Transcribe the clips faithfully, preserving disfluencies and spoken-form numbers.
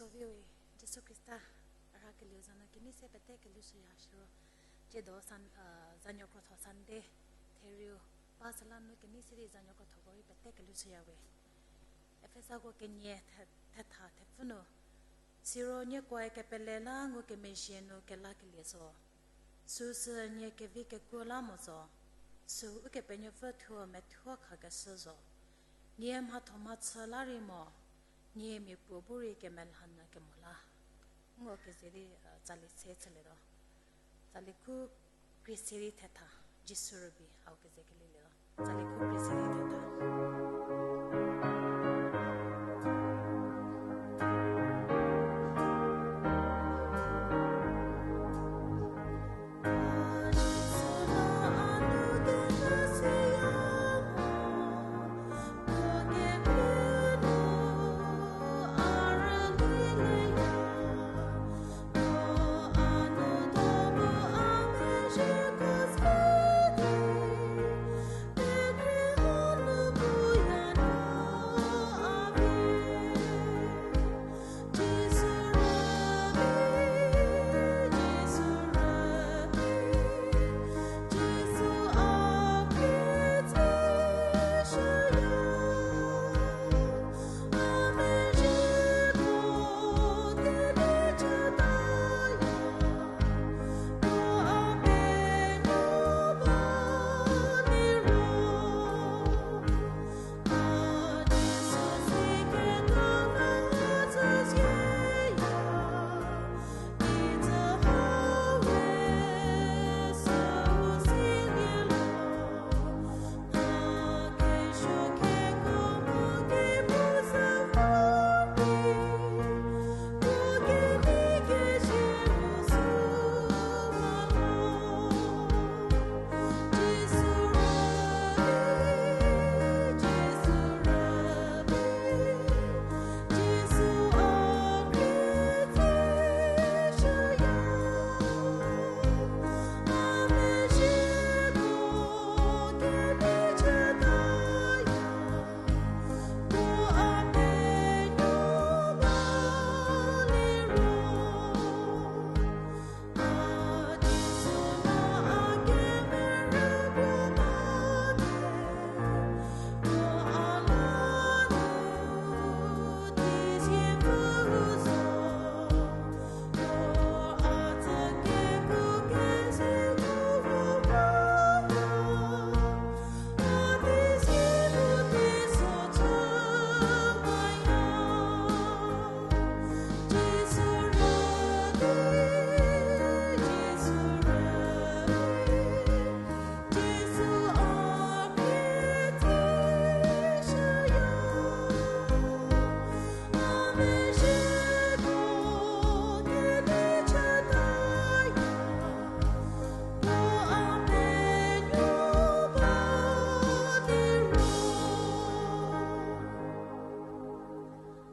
Soviwe, Jisu Khrista a rhakelieu za nu kenei se pete kelhou shüya shiro. Tsiedo san-, uh, zanuo krotho Sunday, theriu, ba süla nu kenei se di zanuo krothoko rei pete kelhou shüya we. Efesako kenie the-, thetha thepfü nu. Siro nieko kepele la ngukemezhie nu kelakelie zo. Süsü nie kevi kekuo la mo zo, sü Ukepenuopfü thuo methuo khakeshü zo. Nie mhatho mhachü la rei mo, nie mia puo bu rei kemelha nyü kemo la. Ngo keze di, uh, tsali se chülietuo. Tsali khu krie se di thetha, Jisu rübei hau keze kelilietuo. Tsali khu krie se di thetha.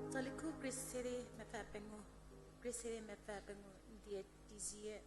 Tsali khu krie se di mepfü pengou, krie se di mepfü pengou, n die tizie.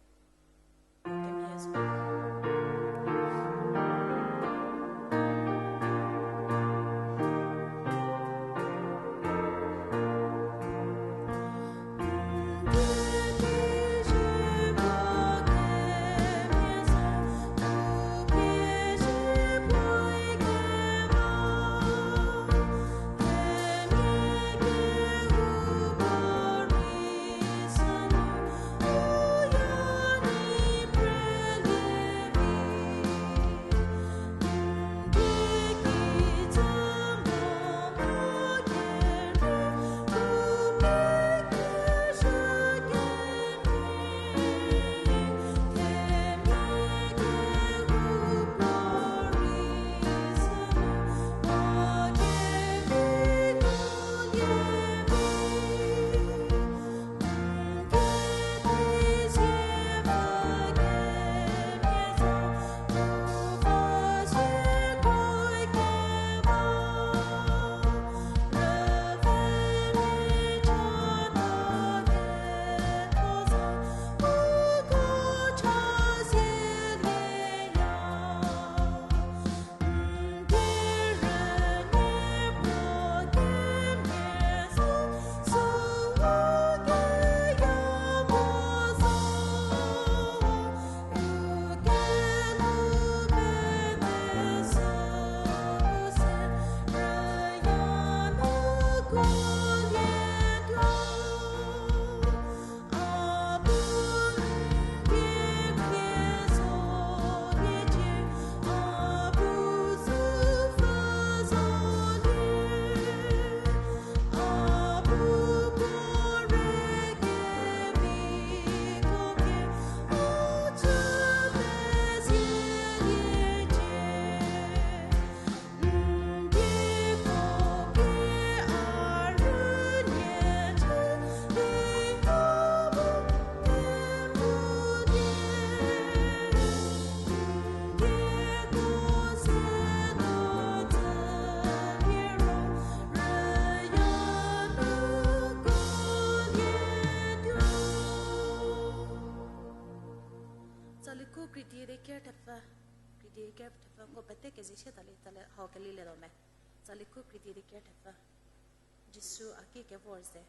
Krüdi di ker thepfü, krüdi ker thepfü, nko pete keze sie tali, tsali hau kelilietuo me. Tsali khu krüdi di ker thepfü. Jisu a ki kevor ze.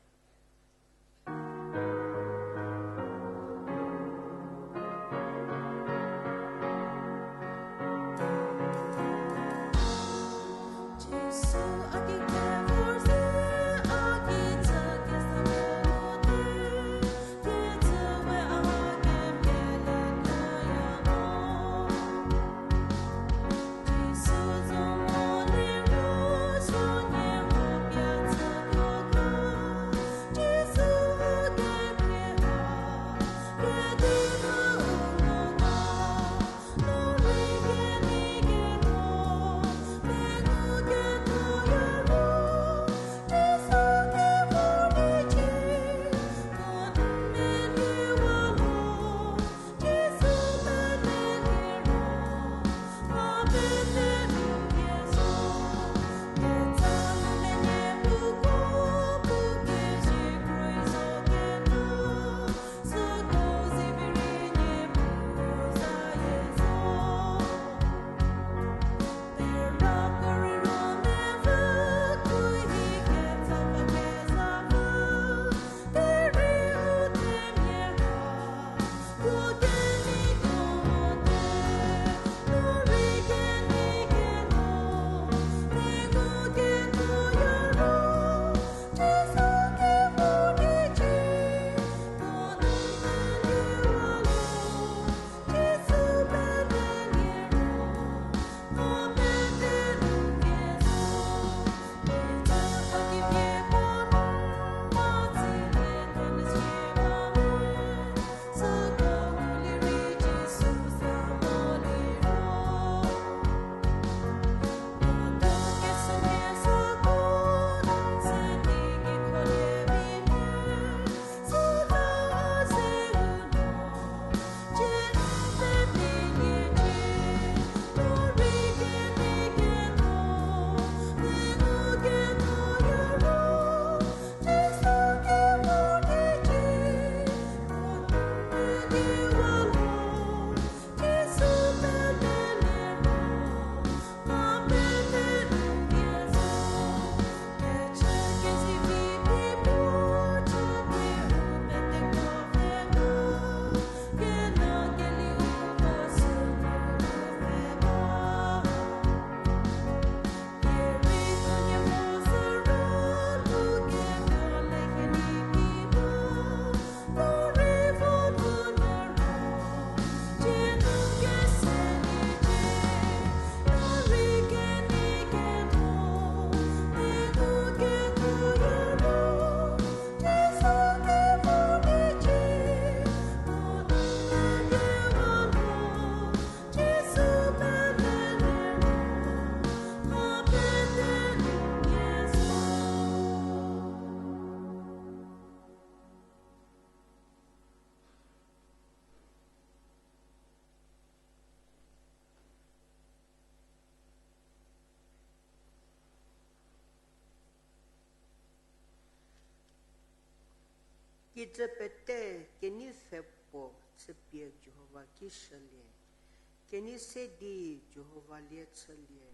Kijü pete kenei se puo chüpie Jihova ki shülie. Kenei se di Jihova lie chülie.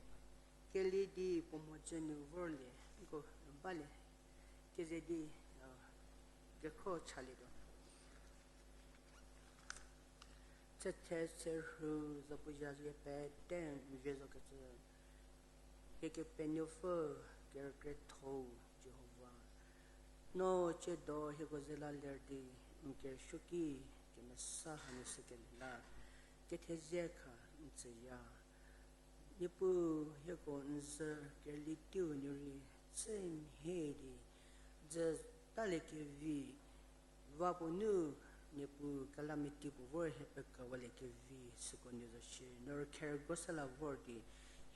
Kelie di puo mhodzü nu vorlie. Nko balie. Keze di, a, kekhro chalietuo. Thethe serhu zapuzazie pete n vie zokecü. Hie Kepenuopfü, kerükrietho-u Jihova, no tsiedo hieko ze la ler di n kerüsuoki kemesa hanu sükelie la kethezie kha n tsüya. Niepuu, hieko n zü kerüli teiu nu rei chü mhie di dzü talie kevi, va puo nu, Niepuu, calamity puo vor hie pekawaliekevi süko nu zo shie. No rükherügo se la vor di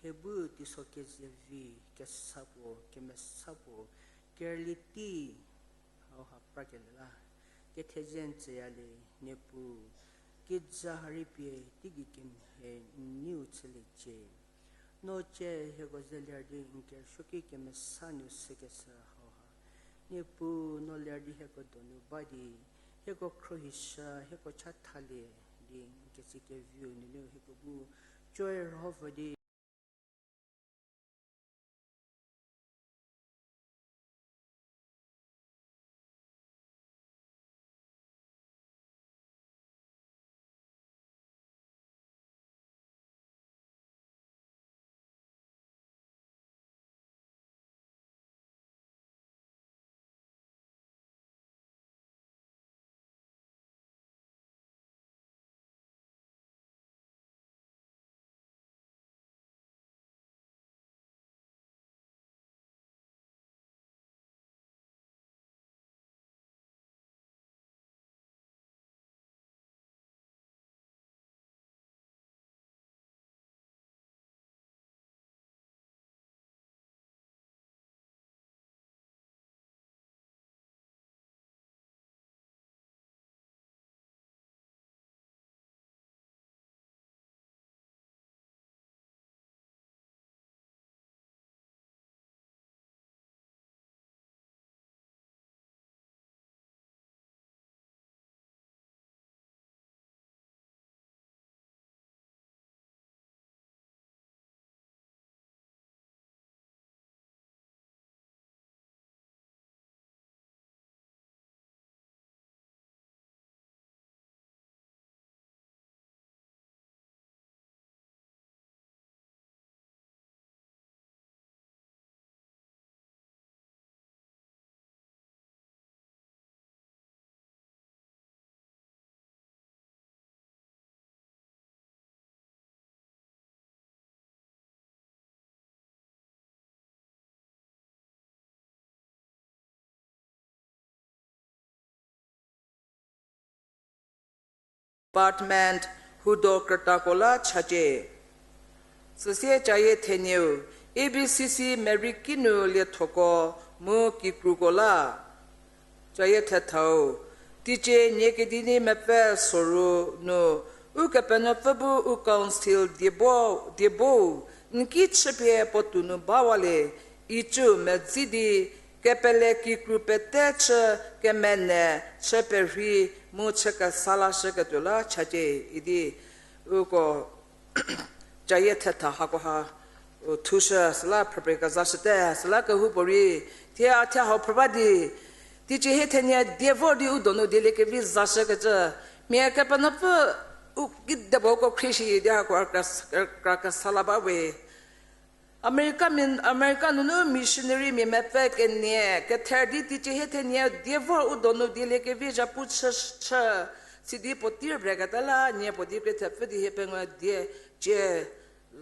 hie bu teiso kezevi kesa puo, kemesa puo, kerüli tei hauha prakelie la kethezie n tsüyalie. Niepuu, kijü ha rei pie teigei kemhie n neiu chüliecie. No tsie hieko ze ler di n kerüsuoki kemesa nu sükeshü hauha, Niepuu, no ler di hieko donu ba di hieko khruohishü, hieko chathalie Kesi keviu nunu hieko bu joy rho vü di. Department hudo krütako la chacie. Süsie cayie thenieu, A B C C merei kinu liethoko mu kikruko la cayie thethau, teicie Niekedi ni mepfü soru nu, Ukepenuopfü bu u council diebo, diebou, n ki chüpie puotou nu bawalie, icü medzi di, kepele kikru pete chü, kemene, chü perhei, mu chü kesa lashüketuo la chacie idi, uko cayie thetha hakoha, u thushü, süla phrüpie kezashüte, süla kehoupuorei, thie a thie hau phrü ba di, teicie hie thenie die vor di u donu dieliekevi zashükecü, mia Kepenuopfü u kidepuoko khrie shi di hako kra, kra kesa la ba we. America mia, America nunu missionary mia mepfü kenie kether di teicie hie thenie die vor u donu dieliekevi zhapu chü, chü, sidi puotei rüketa la nie puo di krie thepfü di hie pengou die cie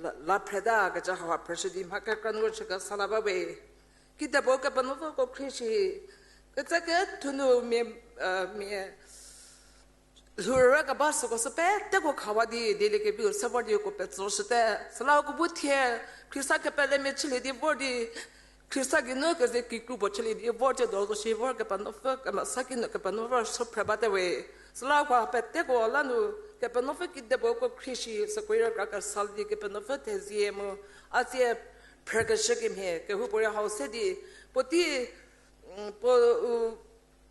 la, la phreta kecü haha phrüshü di mha kekra nu chü kesa la ba we. Kidepuo Kepenuopfüko khrie shi, kecü kethu nu mia, mia lhourü keba süko sü peteko khawa di dieliekeviu se vor di uko petsoshüte. Süla uko bu thie Khrista kepelemia chülie di vor di, Khrista geinu keze kikru puo chülie di vor tsiedo zo shi vor Kepenuopfü kemesa kinu Kepenuopfü sü phre bate we. Süla uko peteko la nu Kepenuopfü kidepuoko khrie shi, süko rei kra kesa di Kepenuopfü thezie mu a tsie phrükeshü kemhie kehoupuorei hau se di, puotei, puo, u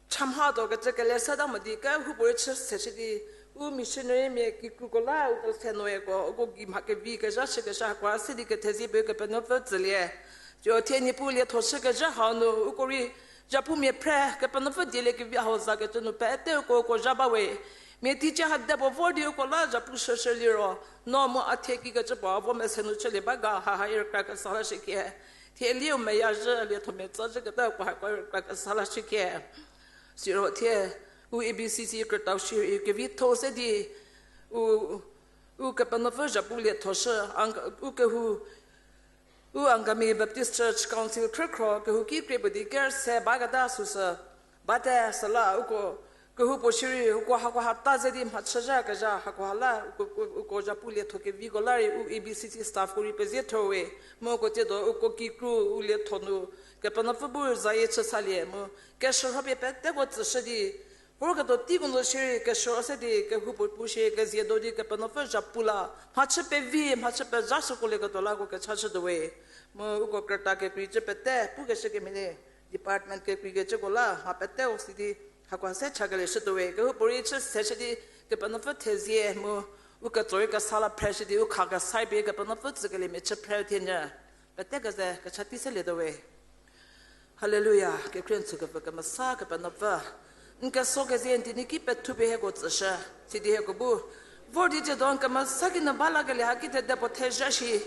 chamhatuo kecü kele seta mo di kehoupuorei chü seshü di, u missionary mia kikruko la uko se noeko uko gei mha kevi kezha shükeshü hakoha se di kethezie pie Kepenuopfü tsülie. Siro thie Niepuu lietho shükezhü hau nu uko rei zhapumia phre Kepenuopfü dieliekevi hau zakecü nu pete uko uko zha ba we. Mia teicie ha depuo vor di uko la zhapu shüshü liro, no mu a thie kikecü puo a vo mese nu chülie ba ga haha rei kra kesa lashükhie. Thie liu meyazhü lietho metsazhü keta uko hako rei kra kesa lashükhie. Siro thie u A B C C krütau shierei kevitho se di u, u Kepenuopfü zhapu liethoshü, u kehou, u Angami Baptist Church Council khrükhro kehouki krie puo di ker se baketa süsü bate süla uko kehoupuo shierei uko hakoha ta ze di mhachüzha kezha hakoha la uko, uko zhapu lietho keviko la rei u A B C C staffko rei pezie thor we, mu uko tsiedo uko kikru u lietho nu Kepenuopfü bu zayie chü salie mu keshürhopie peteko tsüshü di, vorketuo teiko nu shierei keshürho se di kehoupuo pu shie kezie do di Kepenuopfü zhapu la mhachü pevi mhachü pezha süko lieketuo la uko kechashütuo we. Mu uko krüta kekreicü pete pukeshü kemhie le, department kekreikecüko la mha peteko si di Hakoha se chakelie shütuowe, kehoupuorei chü seshü di Kepenuopfü thezie mu, u ketsorei kesa la phreshü di u kha kesa pie Kepenuopfü tsükeliemia chü phre thienyü. Pete keze kecha tei selietuowe. Haleluya, kekhrie n tsükepfü kemesa Kepenuopfü. N keso kezie n tenyidie ki pethupie hieko tsüshü, sidi hieko bu vor di tsiedo n kemesa kinu ba lakelie haki thedepuo thezha shi.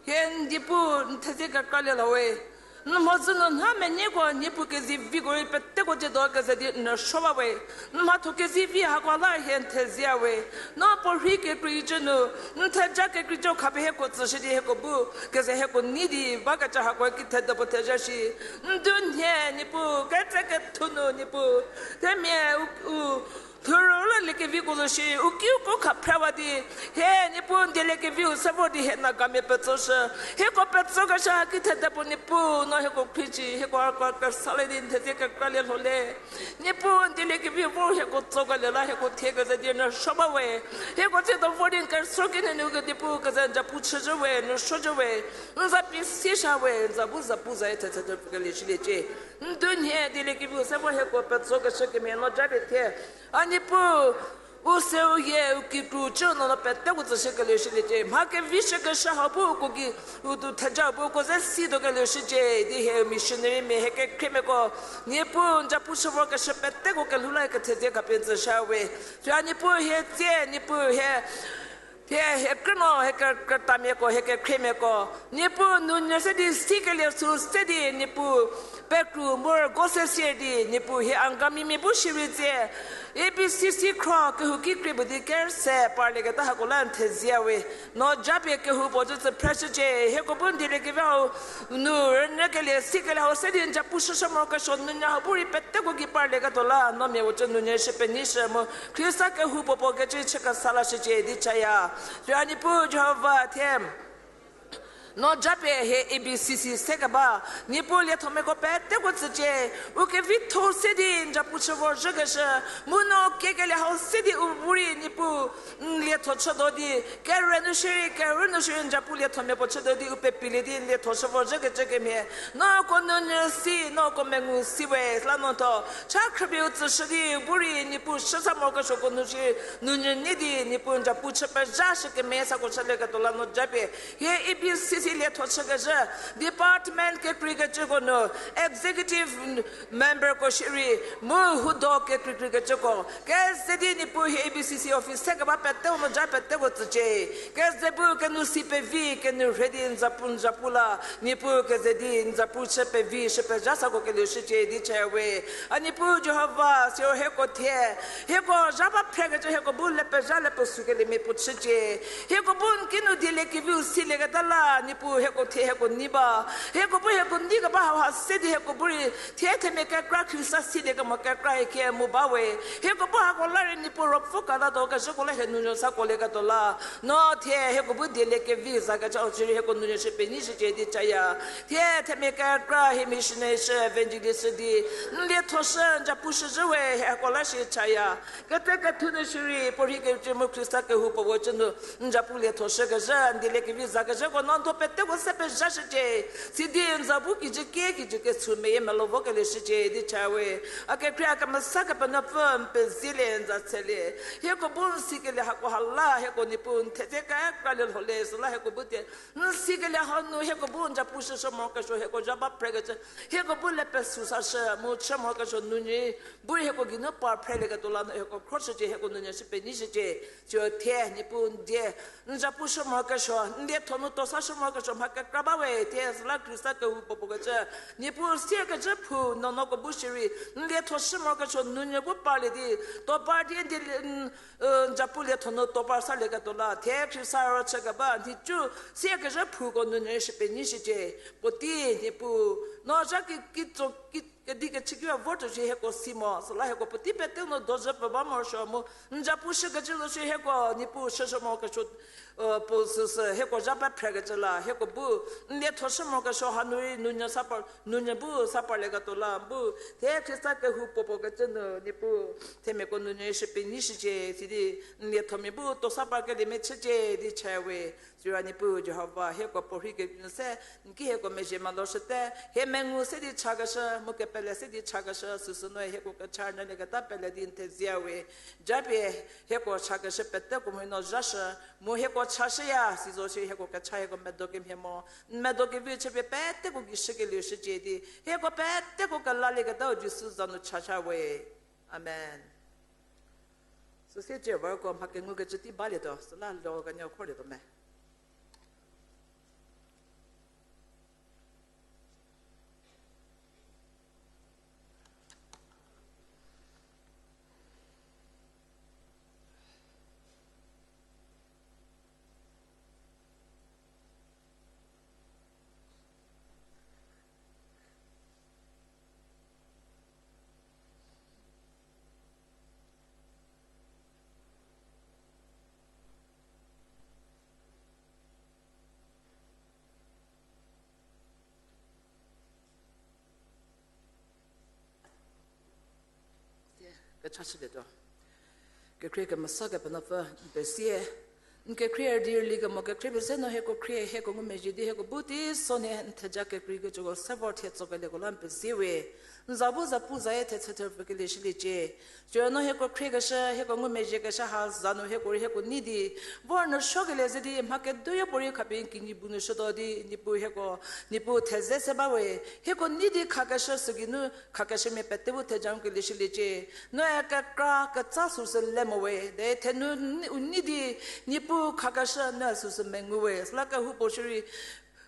Hie n die pu n thezie kekralie lawe. N mhodzü nu nha menyieko Niepuu keziviko rei peteko tsiedo keze di n rüsuo ba we. N mhatho kezivi hako la hie n thezie we. No puorhi kekreicü nu, n theja kekreicü khapie hieko tsüshü di hieko bu, keze hieko nei di bakecü hako ki thedepuo thezha shi. N du nhie Niepuu, ketse kethu nu Niepuu, themia u, u, thuru la liekeviko zo shi, u kiu ko kha phrewa di, hie Niepuu n dieliekeviu se vor di hie Nagamia petsoshü. Hieko petsokeshü haki thedepuo Niepuu, no hieko khrieci, hieko hako kesalie di n thezie kekralie lho le. Niepuu n dieliekeviu vor hieko tsokelie la hieko thie keze di n rüsuo ba we. Hieko tsiedo vor di n keso kinu nu kedipuo keze n zapu chüzhü we, n rüsuozhü we. N za pie sisha we, n za bu zapu zayie thetse thepfukelie shüliecie. N du nhie dieliekeviu se vor hieko petsokeshü kemhie no japie thie. A Niepuu, u se u hie u kikru cü no no peteko tsüshükelie shüliecie. Mha kevishükeshü hau bu uko gei, u du theja bu uko ze situokelie shücie di hie missionarymia hie kekhriemiako, Niepuu n zapu chü vorkeshü peteko kelhou la hie kethezie khapie n tsüshü we. Süa Niepuu hie tsie, Niepuu hie, hie, hie krünuo, hie ke-, krütamiako, hie kekhriemiako, Niepuu nunyü se di sikelie sü se di Niepuu pekru mu rügo se sie di Niepuu hie Angamimia bu shierei tsie, A B C C khro kehouki krie puo di kerse parlieketa hako la n thezie we. No japie kehou puo cü tsü phreshücie, hieko bu n dieliekevi hau nu rünyükelie sikelie hau se di n zapu chüshü morokesuo nunyü hau bu rei peteko gei parlieketuo la no mia puo cü nunyü shü penyishü mu Khrista kehou puo puo kecü chü kesa lashücie di chaya. Süa Niepuu Jihova thie, no japie hie A B C C sekeba, Niepuu liethomiako peteko tsücie, u kevitho se di n zapu chü vorzhükeshü, mu no kiekelie hau se di u bu rei Niepuu n lietho chütuo di, kere nu shierei, kerü nu shierei n zapu liethomia puo chütuo di u pepilie di n lietho chü vorzhükecü kemhie, no uko nunyü si, no uko mengu si we, süla no tho cha khrüpie u tsüshü di u bu rei Niepuu shüsa morokesuoko nu shierei nunyü nei di Niepuu n zapu chü pezhashü kemhie sako chülieketuo la no japie. Hie A B C C lietho chükezhü, department kekreikecüko nu, executive memberko shierei, mu hudo kekreikreikecüko keze di Niepuu hie A B C C office sekeba peteko no ja peteko tsücie. Keze bu kenu si pevi, kenu rhe di n zapu n zapu la Niepuu keze di n zapu chü pevi shü pezha sako kelie shücie di chaya we. A Niepuu Jihova, siro hieko thie, hieko zha ba phrekecü hieko bu le pezha le pesükeliemia puo chücie. Hieko bu n kinu dieliekeviu silieketa la Niepuu hieko thie hieko nei ba. Hieko bu hieko nei keba hauha se di hieko bu rei thie themia kekra Khrista siliekemo kekra hie kie mu ba we. Hieko bu hako la rei Niepuu ruopfü katatuo kezhüko la hie nunyü sakolieketuo la, no thie hieko bu dieliekevi zakecü hau shierei hieko nunyü shü penyishücie di chaya. Thie themia kekra hie missionary shü, evangelist shü di n lietho shü n zapu shüzhü we, hieko la shi chaya. Ketse kethu nu shierei puorhi kecü mu Khrista kehou puo puo cü nu n zapu lietho shükezhü, n dieliekevi zakezhüko no n thuo peteko se pezhashücie. Sidi n za bu kijü kie kijü kechü meyie melo vokelie shücie di cha we. A kekhrie a kemesa Kepenuopfü n pezielie n za tselie. Hieko bu n sikelie hakoha la hieko Niepuu n thedze kekralie lho le süla hieko bu tie n sikelie hanu hieko bu n zapu shüshü morokesuo hieko zha ba phrekecü hieko bu le pesü sashü mu chü morokesuo nunyi bu rei hieko geinu par phrelieketuo la nu hieko khroshücie, hieko nunyü shü penyishücie. Siro thie Niepuu n die n zapu shü morokesuo, n lietho nu tuo sashü morokesuo mha kekra ba we, thie süla Khrista kehou puo puo kecü Niepuu siekecü phou nuonuoko bu shierei n lietho shü morokesuo nunyü bu parlie di, tuo par di n die n, n zapu lietho nu tuo par salieketuo la thie Khrista ro chükeba nhicu siekezhü phouko nunyü shü penyishücie. Puotei Niepuu, no zha ki, kitso ki, kedi kechüki a vor tuo shi hieko si mo süla hieko puotei pete nu dozü pfü ba morosuo mu n zapu shükecü zo shi hieko Niepuu shüshü morokesuo puo süsü hieko zha pephrekecü la, hieko bu, n lietho shü morokesuo hanu rei nunyü sa par, nunyü bu sa parlieketuo la, bu, thie Khrista kehou puo puo kecü nu, Niepuu, themiako nunyü shüpie nyi shücie, sidi, n liethomia bu to sa parkeliemia chücie, di cha we. Siro Niepuu Jihova, hieko puorhi kenu se, n ki hieko mezhie meloshüte, hie mengu se di chakeshü, mu kepele se di chakeshü, süsü noe hieko kecha nyülieketa pele di n thezie we. Japie, hieko chakeshü peteko mhie no zhashü, mu hieko chashüya, sizo shi hieko kecha hieko medo kemhie mo, n medo kevi chüpie peteko gei shükelieu shücie di, hieko peteko kelalieketau Jisu za nu chashü we. Amen. Süsie cie vorko mha kengukecü tei balietuo, süla lo kenie khorlietuo me. Kechashülietuo. Kekhrie kemesa Kepenuopfü, n pezie. N kekhrie rüdi rüli kemo kekhrie pese no hieko khrie, hieko ngumezhie di hieko bu teisonhie n theja kekreikecüko se vor thie tsokelieko la n pezie we. N za bu zapu zayie thetshe therpfükelie shüliecie. Siro no hieko khriekeshü, hieko ngumezhiekeshü ha za nu hieko rei hieko nei di, vor nu suokelie ze di mha keduoyo puorei khapie n kinyi bu nu shütuo di, Niepuu hieko, Niepuu theze se ba we, hieko nei di khakeshü sügeinu, khakeshümia pete bu theja ngukelie shüliecie. Noe kekra ketsa süsü le mo we, de thenu n-, u nei di, Niepuu khakeshü noe süsü mengu we, süla kehoupuo shierei,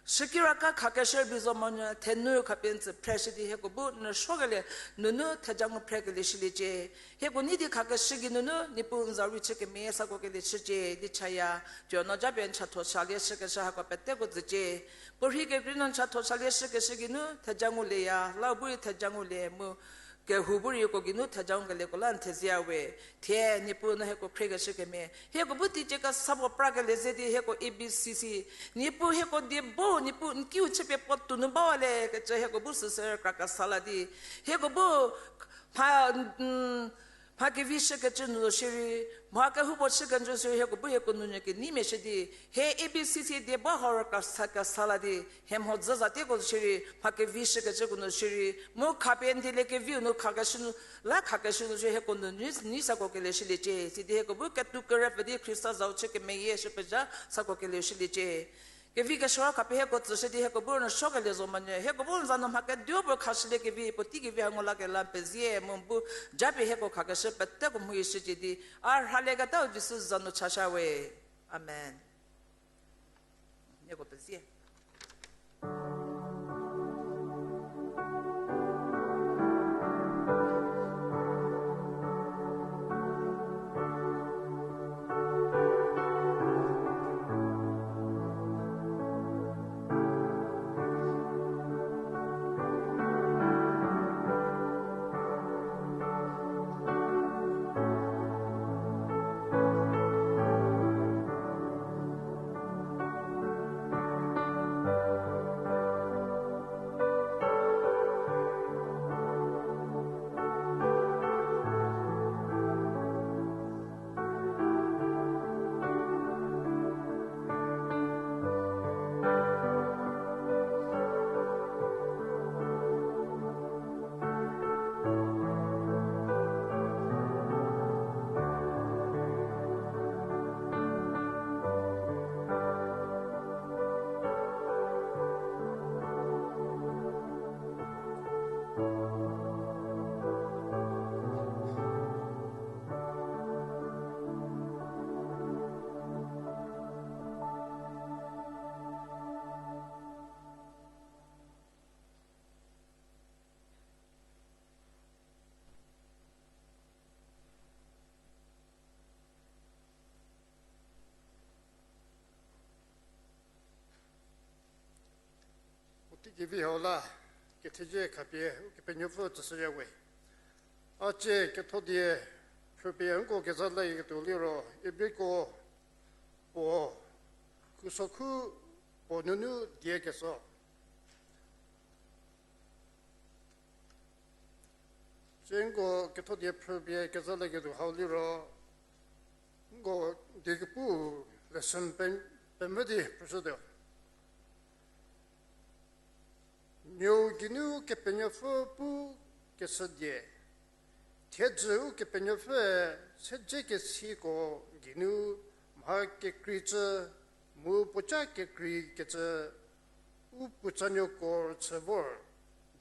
shükiraka khakeshü rübei zo monyü thenu khapie n tsü phreshü di hieko bu n suokelie nunu theja ngu phrekelie shüliecie. Hieko nei di khakeshü geinunu Niepuu n za rei chü kemeyie sakokelie chücie di chaya, tuo no japie n chatho chalie shükeshü hako peteko tsücie. Puorhi kekrei no n chatho chalie shükeshü geinu theja ngulieya, la bu rei theja ngulie mu, kehou bu rei hieko geinu theja ngukelieko la n thezie we. Thie Niepuu no hieko khriekeshü kemhie, hieko bu teicie kesa puo prakelie ze di hieko A B C C, Niepuu hieko die bo, Niepuu n kiu chüpie puotou nu bawaliekecü hieko bu süsü rükra kesa la di, hieko bu mha, mha kevi shükecü nu zo shierei, mha kehoupuo chükenjü shierei hieko bu hieko nunyü keneimia shü di, hie A B C C die ba hau rükra sa kesa la di, hie mhodzü zatieko zo shierei mha kevi shükecüko nu shierei, mu khapie n dieliekeviu nu khakeshü nu, la khakeshü nu shierei hieko nu nei, nei sakokelie shüliecie, sidi hieko bu ketou kerepfü di Khrista zau chü kemeyie shü pezha sakokelie shüliecie. Kevi kesuo khapie hieko tsüshü di hieko bu n suokelie zo monyü, hieko bu n za nu mha keduo puo khashülie kevi, puotei kevi ha ngu lakelie la n pezie, mu bu japie hieko khakeshü peteko mhie shücie di, a rhalieketau Jisu za nu chashü we. Amen. Nieko pezie. Puotei kevi hau la, kethezie khapie Ukepenuopfü tsüshüya we. A cie ketho die, phrüpie nko keza laketuo liro, Ibriko puo Kusokhu puo nunu die keso. Sü nko ketho die phrüpie kezalieketuo hau liro, nko die kepu lesson pe, pemvü di phrüshütuo. Nuou geinu Kepenuopfü pu keshüdie, thiedzü Ukepenuopfüe sedzekesiko geinu mha kekreicü mu puoca kekreikecü u puotsanuoko rüchü vor,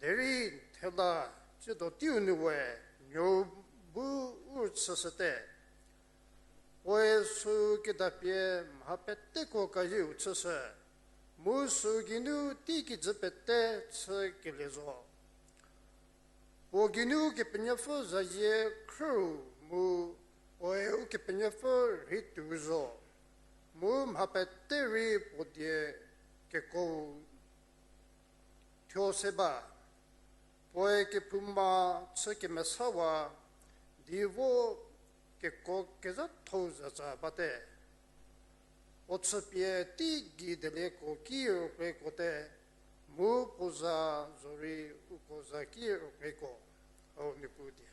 derei thela tsiedo teiu nu we nuou bu u rüchüshüte. Puoe sü kedapie mha peteko kayieu chüshü, mu sü geinu teikijü pete chükelie zo. Puo geinu Kepenuopfü zayie khrüu mu puoe Ukepenuopfü rhei tuo zo, mu mha pete rei puo die keko thuo se ba. Puoe kephouma chü kemesawa di vo keko kezhathou zatsa bate. Puo chüpie teigei delieko ki rükriekuote, mu puo za zorei uko za ki rükriekuo. Hau Niepuu die.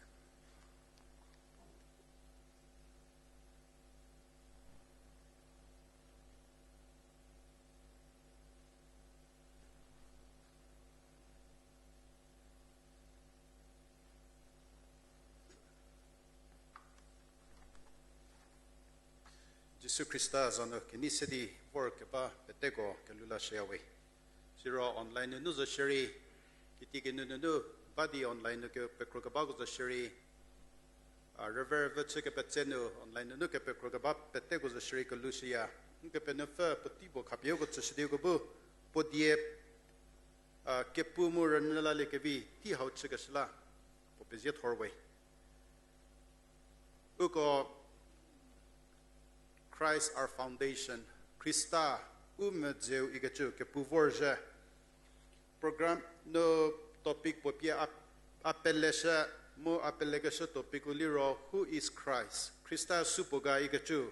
Jisu Khrista za nu kenei se di vorkeba peteko kelhou lashüyawe. Siro online nunu zo shierei, kitiekinu nunu ba di online nu kepekrokebako zo shierei, a, rüverüvü chü kepetse nu online nunu kepekrokeba peteko zo shierei kelhou shüya. Ukepenuopfü puotei puo khapie uko tsüshü di uko bu puo die, a, kepu mu rünyü laliekevi tei hau chükeshü la puo pezie thor we. Uko Christ our foundation, Khrista u medzeu ikecü kepu vorzhie. Program nu topic puo pie a, a peleshü, mu a pelekeshü topic-u liro Who is Christ? Khrista supuo ga ikecü.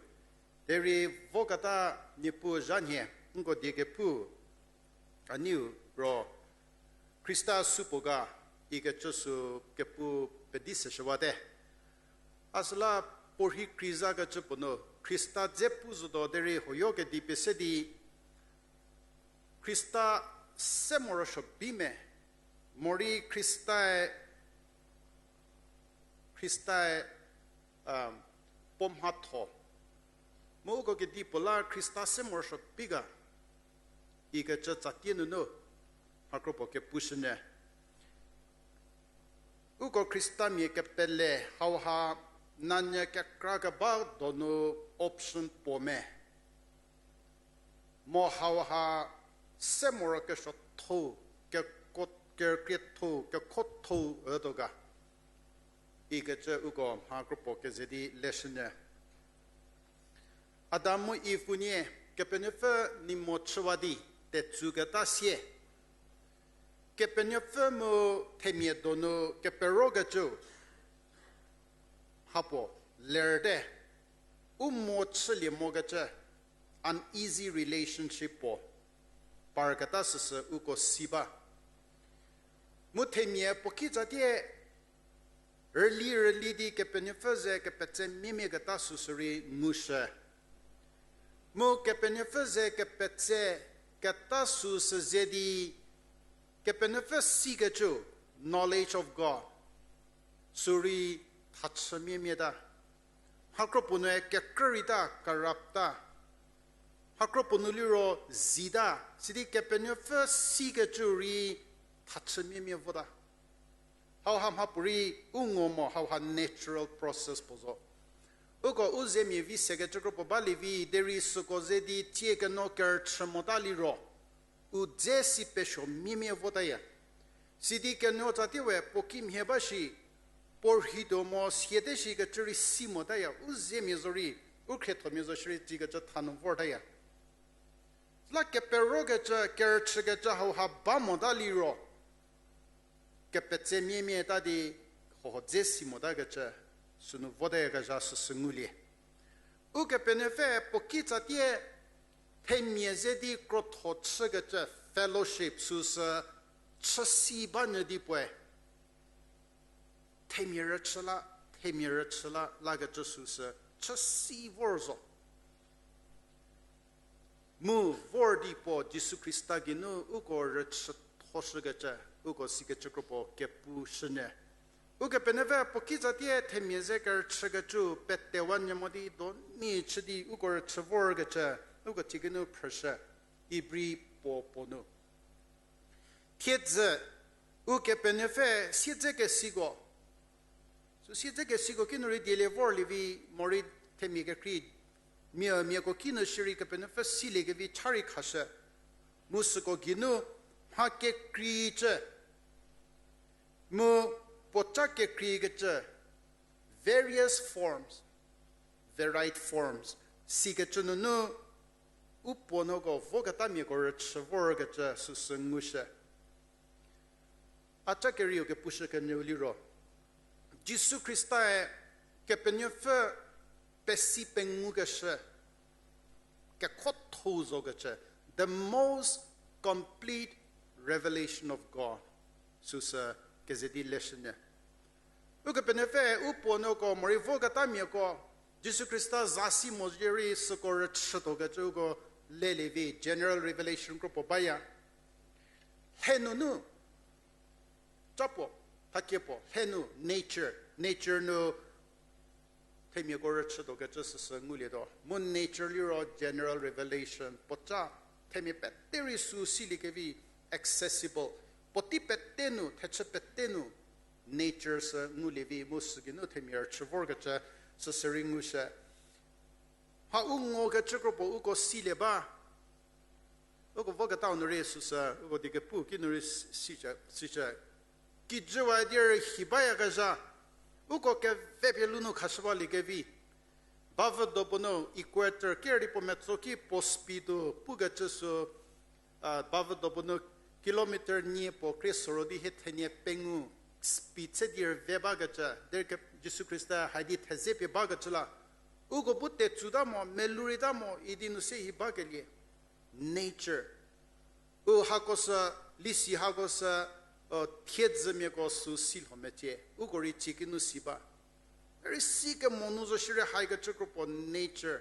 Derei voketa Niepuu zha nhie, nko die kepu a niu ro Khrista supuo ga ikecü sü kepu pedi seshüwate. A süla puorhi krizakecü puo nu Khrista dze pu zotuo derei huoyo kedi pie se di Khrista se morosuo bi me, morei Khristae, Khristae, um, puo mhatho. Mu uko kedipuo la Khrista se morosuo bi ga ikecü tsatie nunu mha kropuo kepushünyü. Uko Khristamia kepele hauha nanyü kekra keba donu option puo me. Mo hauha se morokesuotho, keko-, kerükrietho, kekhotho ütuo ga ikecü uko mha kropuo keze di leshünyü. Adam mu Iv unie Kepenuopfü ni mo chüwa di tetsuketa sie, Kepenuopfü mu themia donu keperokecü hapuo lerte, u mo chülie mokecü uneasy relationship puo parketa süsü uko si ba. Mu themia puo kitsatie rüli rüli di Kepenuopfü ze kepetse miemiaketa süsü rei ngushü. Mu Kepenuopfü ze kepetse keta süsü ze di Kepenuopfü sikecü, knowledge of God, sü rei thachü miemiata. Mha kropuo nu kekrü rei ta, corrupt ta. Mha kropuo nu liro zita, sidi Kepenuopfü sikecü rei thachü miemia vota. Hauha mhapuorei u ngo mo, hauha natural process puo zo. Uko u zemia vi sekecü kropuo balie vi, derei süko ze di tsie keno kerüchü mota liro u dze si pesuo miemia votaya. Sidi keno tsatie we puo kimhie ba shi, puo rhituo mo siate shikecü rei si motaya, u zemia zo rei, u khriethomia zo shierei tsikecü thanu vortaya. Süla keperokecü, kerüchükecü hauha ba mota liro kepetse miemiata di hoho dze si motakecü sünu votayakezha süsü ngulie. Ukepenuopfü puo kitsatie Themia ze di krotho chükecü fellowship süsü chü si ba nyü di puoe. Themia rüchü la, themia rüchü la, lakecü süsü chü si vor zo. Mu vor di puo Jisu Khrista geinu uko rüchüthoshükecü, uko sikecü kropuo kepu shünyü. Ukepenuopfü puo kitsatie themia ze kerüchükecü petewa nyü mo di do ni chü di uko rüchü vorkecü, uko tsiekinu phrüshü, Ibri puo puo nu. Thiedzü, Ukepenuopfü siedzekesiko. Sü siedzekesiko kinu rei dielie vorlie vi morei themia kekrei, mia, miako kinu shierei Kepenuopfü siliekevi cha rei khashü. Mu süko geinu mha kekreicü, mu puoca kekreikecü, various forms, varied forms, sikecü nunu u puo nuoko voketamiako rüchü vorkecü süsü ngushü. A ca kerieu kepushü kenyüu liro, Jisu Khristae Kepenuopfü pesi pengukeshü, kekhotho zokecü, the most complete revelation of God, süsü keze di leshünyü. Ukepenuopfü u puo nuoko morei voketamiako, Jisu Khrista za si mo zhie rei süko rüchütuokecü uko lelie vi general revelation kropuo baya. Lhe nunu, ca puo, thakie puo, lhe nu nature, nature nu themiako rüchütuokecü süsü ngulietuo. Mu nature liro general revelation, puoca themia pete rei sü siliekevi accessible. Puotei pete nu, thechü pete nu nature sü ngulie vi mu sügeinu themia rüchü vorkecü süsü rei ngushü. Mha u ngokecü kropuo uko silie ba. Uko voketau nu rei süsü, uko die kepu kinu rei si, sicü, sicü. Kijüwa di rühi bayakezha, uko kevepie lunu khashü baliekevi. Bavüdo puo nu equator kerdi puo metso ki puo speed-u pukecü sü, a, bavüdo puo nu kilometer nie puo krie soro di hie thenie pengou speed se di rüve bakecü, derei Jisu Khrista hai di theze pie bakecü la. Uko bu tetsuta mo, melou reita mo, idi nu se hi bakelie. Nature. U hako sü, lisi hako sü, o, thiedzümiako sü si lho mecie. Uko rei tsiekinu si ba. Rei si kemo nu zo shierei haikecü kropuo nature,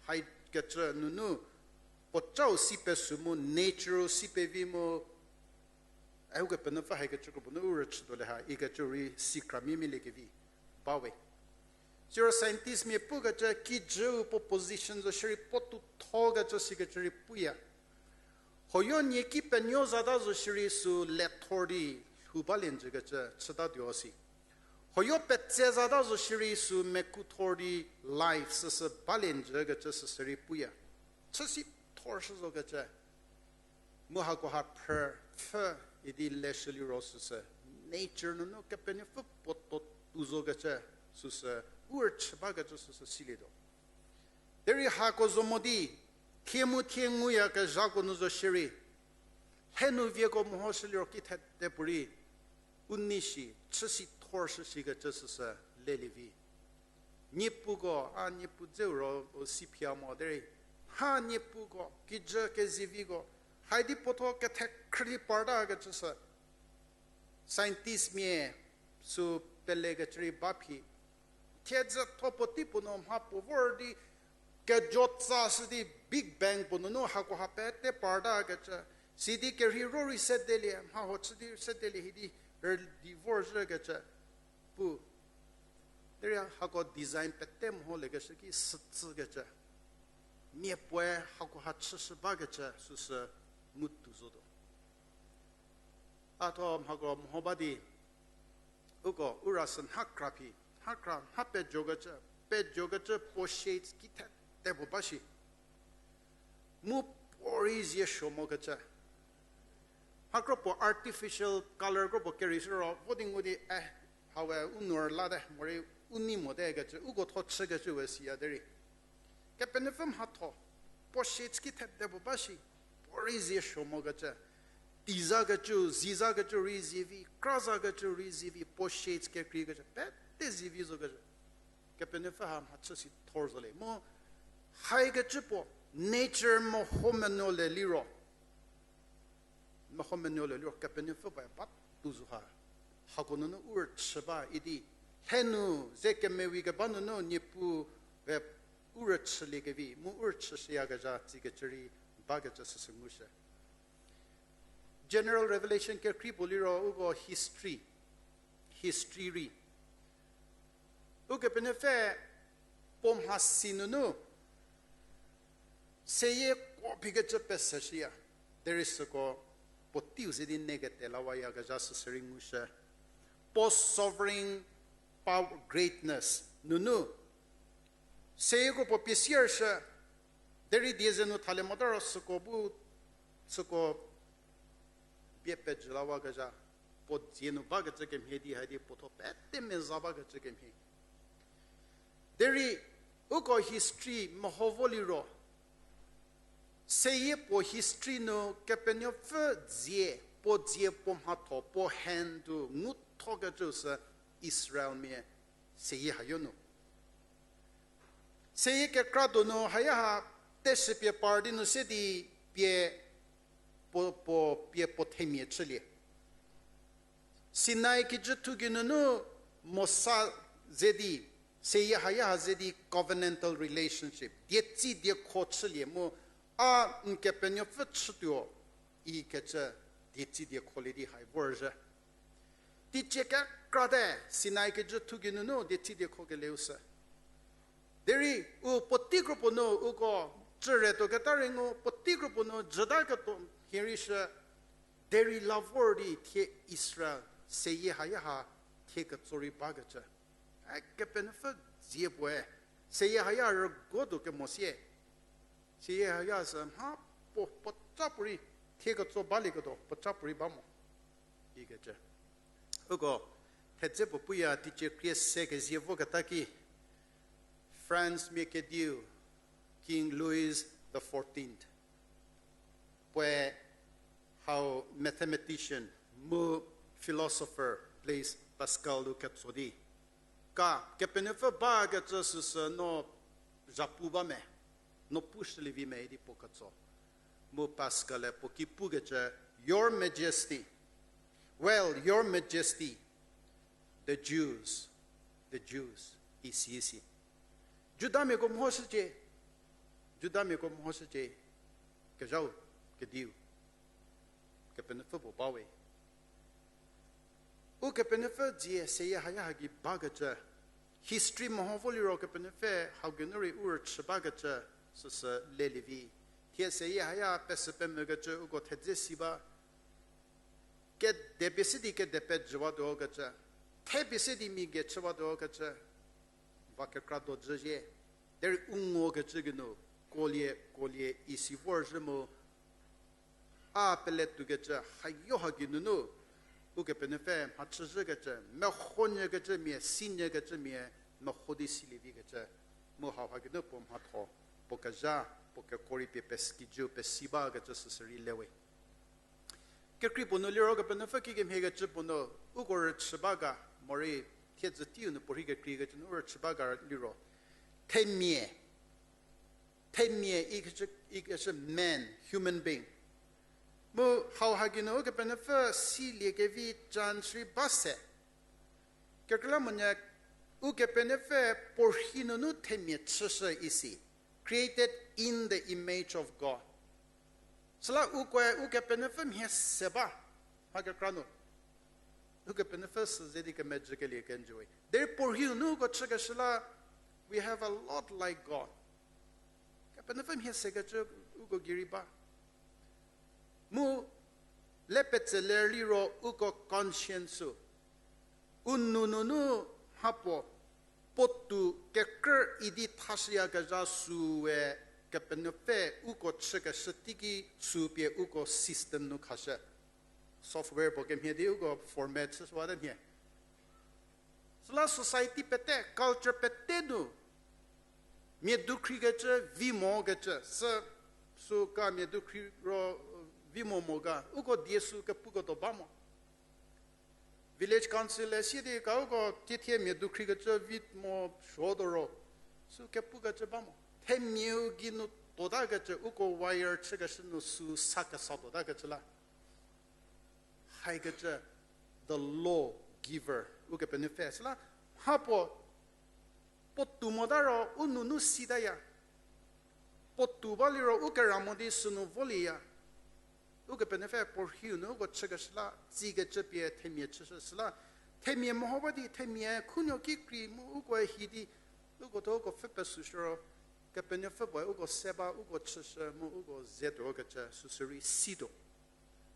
haikecü nunu, puocau si pesü mu nature-u si pevi mu, Ukepenuopfü haikecü kropuo nu u rüchütuo le ha, ikecü rei si kramia mialiekevi bawe. Siro scientistmia pukecü kijüu puo position zo shierei puo tuthokecü sikecü rei puya. Hoyo nieki penuo zata zo shierei sü lethor di lhou balie njükecü chütatuo si. Hoyo petse zata zo shierei sü mekuthor di life süsü balie njükecü süsü rei puya. Chüsi thor shü zokecü. Mu hakoha phrü pfhü idi leshü liro süsü, nature nunu Kepenuopfü puoto tuo zokecü süsü, u rüchü bakecü süsü silietuo. Derei hako zo mo di, thie mu thie nguyakezhako nu zo shierei, lhe nu vieko mehoshü liro kithede puorei, u nei shi, chüsi thor shü shikecü süsü lelie vi. Niepuko, a niepu dzeu ro u si phia mo derei, ha niepuko, kijü keziviko, haidi puotho kethekhrüli partakecü sü, scientistmia sü pelekecü rei ba phi. Thiedzü tho puotei puo nu mha puo vor di, kejo tsa shü di Big Bang puo nunu hakoha pete partakecü, sidi kerhei ro rei sedelie, mha ho chü di sedelie hidi, rüdi vorzhükecü pu. Derei hako design pete mho lekeshü ki sütsükecü, mia puoe hakoha chüshü bakecü süsü ngu tuo zotuo. A tho mhako mho ba di, uko u ra sü nha kra phi, nha kra, nha pejokecü, pejokecü puo shades kithede puo ba shi. Mu puorei zie suo mokecü. Mha kropuo artificial color kropuo kerei shü ro, vo di ngu di, eh, hawe u nu rülate, morei u nei mote kecü, uko tho chükecü we siya derei. Kepenuopfü mhatho, puo shades kithede puo ba shi, puorei zie suo mokecü. Tizakecü, zizakecü rei zivi, krazakecü rei zivi, puo shades kekreikecü, pete zivi zokecü. Kepenuopfü ha mhachü si thor zo le. Mu haikecü puo, Nature meho menuo le liro, meho menuo le liro Kepenuopfü ba ba tuo zo ha. Hako nunu u rüchü ba idi. Lhenu ze kemevi keba nunu Niepuu be u rüchüliekevi, mu u rüchüshüyakezha tsikecü rei bakecü süsü ngushü. General Revelation kekrei puo liro uko history, history rei. Ukepenuopfü puo mhasi nunu seyie kuo phikecü peseshüya. Derei süko puoteiu ze di ne kete lawayakezha süsü rei ngushü. Puo sovereign power greatness nunu seyieko puo pie siershü. Derei die ze nu thalie mota ro süko bu, süko bie pejü lawakezha, puo dzie nu bakecü kemhie di haidi puo thuo pete meza bakecü kemhie. Derei uko history meho vo liro, seyie puo history nu Kepenuopfü dzie, puo dzie puo mhatho, puo hand-u nguthokecü sü Israelmia seyie hayo nu. Seyie kekra donu hayaha teshüpie par di nu se di pie puo, puo, pie puo themia chülie. Sinai kijüthu geinunu Mosa ze di, seyie hayaha ze di covenantal relationship, dietsi diekho chülie mu, a n Kepenuopfü chütuo ikecü dietsi diekholie di hai vorzhü. Teicie kekrate Sinai kijüthu geinunu dietsi diekho kelieu sü. Derei u puotei kropuo nu uko chüre tuoketa rei ngu, puotei kropuo nu jüta ketuo mhie rei shü, derei la vor di thie Israel seyie hayaha thie ketso rei bakecü. E Kepenuopfü dzie puoe, seyie haya rüguotuo kemo sie. Seyie haya sü mha puo, puoca puorei thie ketso balieketuo puoca puorei ba mo ikecü. Uko thedze puo puya teicie krie se kezie voketa ki, France mia kediu, King Louis the fourteenth, puoe hau mathematician mu philosopher Blaise Pascal-u ketso di, ka Kepenuopfü bakecü süsü no zhapu ba me, no pushülievi me idi puo ketso. Mu Pascal-e puo ki pukecü, Your Majesty, well, Your Majesty, the Jews, the Jews, isi isi. Judamiako mhoshücie, Judamiako mhoshücie, kezhau, kediu, Kepenuopfü puo ba we. Ukepenuopfü dzie seyie hayaha gei bakecü, history meho vo liro Kepenuopfü hau geinu rei u rüchü bakecü, süsü lelie vi. Thie seyie haya pesü pemvükecü uko thedze si ba. Kedepie se di kede pejüwatuo kecü, thepie se di mia ge chüwatuo kecü, va kekra dojü zhie. Derei u ngokecü geinu, kuolie, kuolie isi vorzhü mu, a pele tuokecü hayo ha geinunu, Ukepenuopfü mhachüzhükecü, meho nyükecü mia, si nyükecü mia, meho di silie vikecü, mu hauha geinu puo mhatho, puo kezha, puo kekuo rei pie pes-, kijüu pesi bakecü süsü rei le we. Kekrei puo nu liro Kepenuopfü kikemhiekecü puo nu, uko rüchü ba ga, morei thiedzü teiu nu puorei kekreikecü nu rüchü ba ga liro, themia, themia ikecü, ikecü man, human being. Mu hauha geinu Ukepenuopfü siliekevi chance rei ba se. Kekreilamonyü Ukepenuopfü puorhi nunu themia chüshü isi, created in the image of God. Süla ukoe Ukepenuopfü mhie se ba, mha kekra nu. Ukepenuopfü sü ze di kemejükelie kenjüwe. Derei puorhi nunu uko chükeshü la, we have a lot like God. Kepenuopfü mhie sekecü uko gei rei ba. Mu le petse ler liro uko conscience-u, u nou nunu mhapuo, puotou kekrü idi thashüyakezha süe Kepenuopfü uko chükeshü teiki sü pie uko system nu khashü. Software puo kemhie di uko format chüshüwate mhie. Süla society pete, culture pete nu, mia dukhri kecü, vi mokecü, sü, sü ka mia dukhri ro, vi mo mo ga, uko die sü kepuketuo ba mo. Village council-e sie di ka uko tiethie mia dukhri kecü vi mo suotuo ro, sü kepukecü ba mo. themiau geinu tuotakecü, uko wire chükeshü nu sü sa kesa tuotakecü la. Haikecü, the law giver, Ukepenuopfü. Süla, mha puo, puo tou mota ro, u nunu sitaya. Puo tou ba liro, u kera mo di sünu volieya. Ukepenuopfü puo rhiu nu uko chükeshü la, tsikecü pie themia chüshü süla. Themia meho ba di, themia khunuo kikrei mu uko hi di, uko tho uko pfhü pesüshü ro, Kepenuopfü puoe uko se ba, uko chüshü mu uko ze tuokecü süsü rei situo.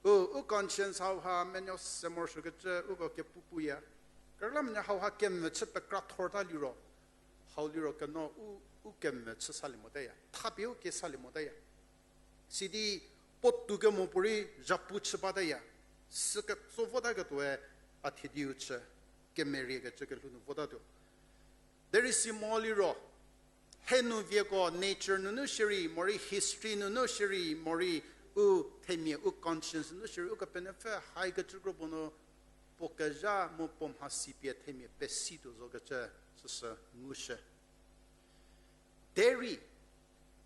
U, u conscience hauha menuo se morosuokecü uko kepu puya. Kerüla monyü hauha kemvü chü pekra thorta liro. Hau liro keno u, u kemvü chü salie motaya. Thapie u ke salie motaya. Sidi puo tou kemo puo rei zhapu chü bataya. Sü ketso votaketuoe a thiediu chü, kemeriekecü kelhou nu votatuo. Derei si mo liro, henu vieko nature nunu shierei, morei history nunu shierei, morei u themia, u conscience nunu shierei, Ukepenuopfü haikecü kro puo nu, puo kezha mu puo mhasi pie themia pesituo zokecü, süsü ngushü. Derei,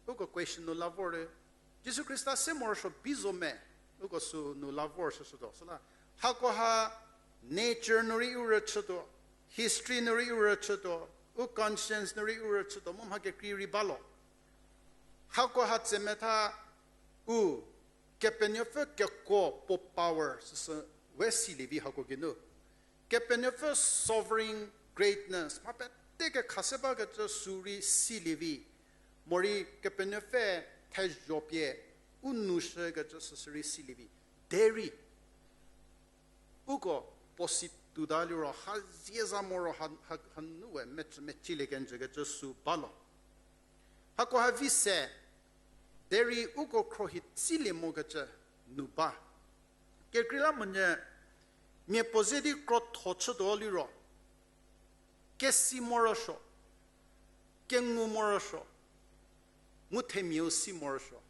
uko question nu la vor, Jisu Khrista se morosuo bi zo me, uko sünu la vor shüshütuo. Süla, hakoha nature nu rei u rüchütuo, history nu rei u rüchütuo, u conscience nu rei u rüchütuo, mu mha kekrei rei ba lo. Hakoha tsemetha u, Kepenuopfü kekuo puo power süsü we silie vi hako geinu. Kepenuopfü sovereign greatness, mha pete kekhase bakecü sü rei silie vi. Morei Kepenuopfü thezho pie u nu shükecü süsü rei silie vi. Derei, uko puo si touta liro ha zie za moro ha, ha, hanu we mecü mecilie kenjükecü sü ba lo. Hakoha vi se, derei uko khruohi tsilie mokecü nu ba. Kekreilamonyü, mia puo ze di krotho chütuo liro, kesi morosuo, kengu morosuo, mu themiau si morosuo.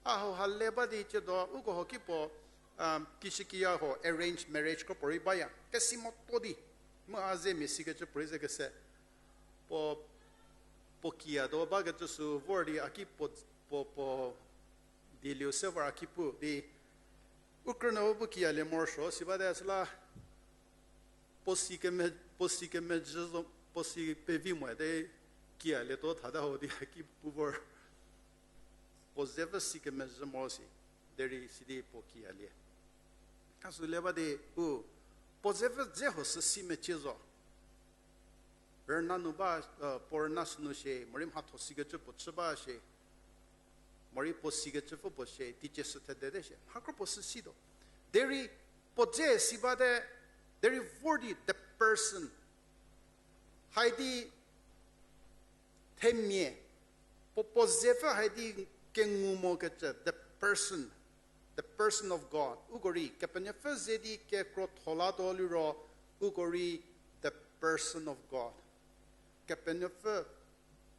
A hauha le ba di ciedo, uko ho ki puo, um, kishükiya ho arranged marriage kro puorei baya. Kesi motuo di, mu a ze mia sikecü puorei ze kese. Puo, puo kiya do bakecü sü vor di a ki puo, puo, puo, dieliu se vor a ki pu di, u krünuo bu kiyalie morosuo si bate süla, puo si keme, puo si kemezhü zo, puo si pevi mote, kiyalietuo thata ho di a ki pu vor. Puo zepfü si kemezhü moro si, derei sidi puo kiyalie. A sü le ba di u, puo zepfü dze ho sü si mecie zo. Rüna nu ba, puo rüna sünu shie, morei mhatho sikecü puo chü ba shie, morei puo sikecüpfü puo shie, teicie sü thedete shie, mha kro puo sü situo. Derei puo dze si bate, derei vor di the person. Haidi themia, puo, puo zepfü haidi kengu mokecü, the person, the person of God. Uko rei, Kepenuopfü ze di kekrotho latuo liro, uko rei, the person of God. Kepenuopfü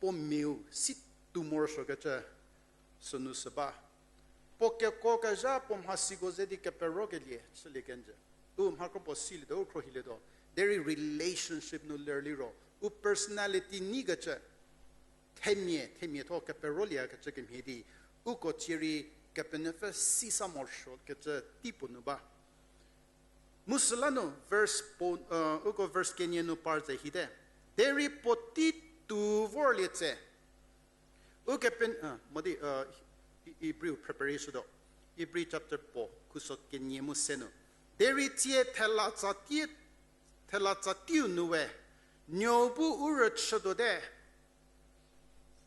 puo miau si tou morosuokecü sünu sü ba. Puo kekuo kezha puo mhasiko ze di keperokelie chülie kenjü. U mha kro puo silietuo, u khruohilietuo. Derei relationship nu ler liro, u personality neikecü, themia, themia thuo keperolieyakecü kemhie di, uko cierei Kepenuopfü si sa morosuokecü tei puo nu ba. Mu süla nu verse puo, uko verse kenie nu par tse hite. Derei puotei tou vorlie tse. Ukepen, modi, Hebrew preparation do. Hebrew chapter puo, khuso kenie mu se nu. Derei tsie thela tsatie, thela tsatiu nu we, nuou bu u rüchütuote.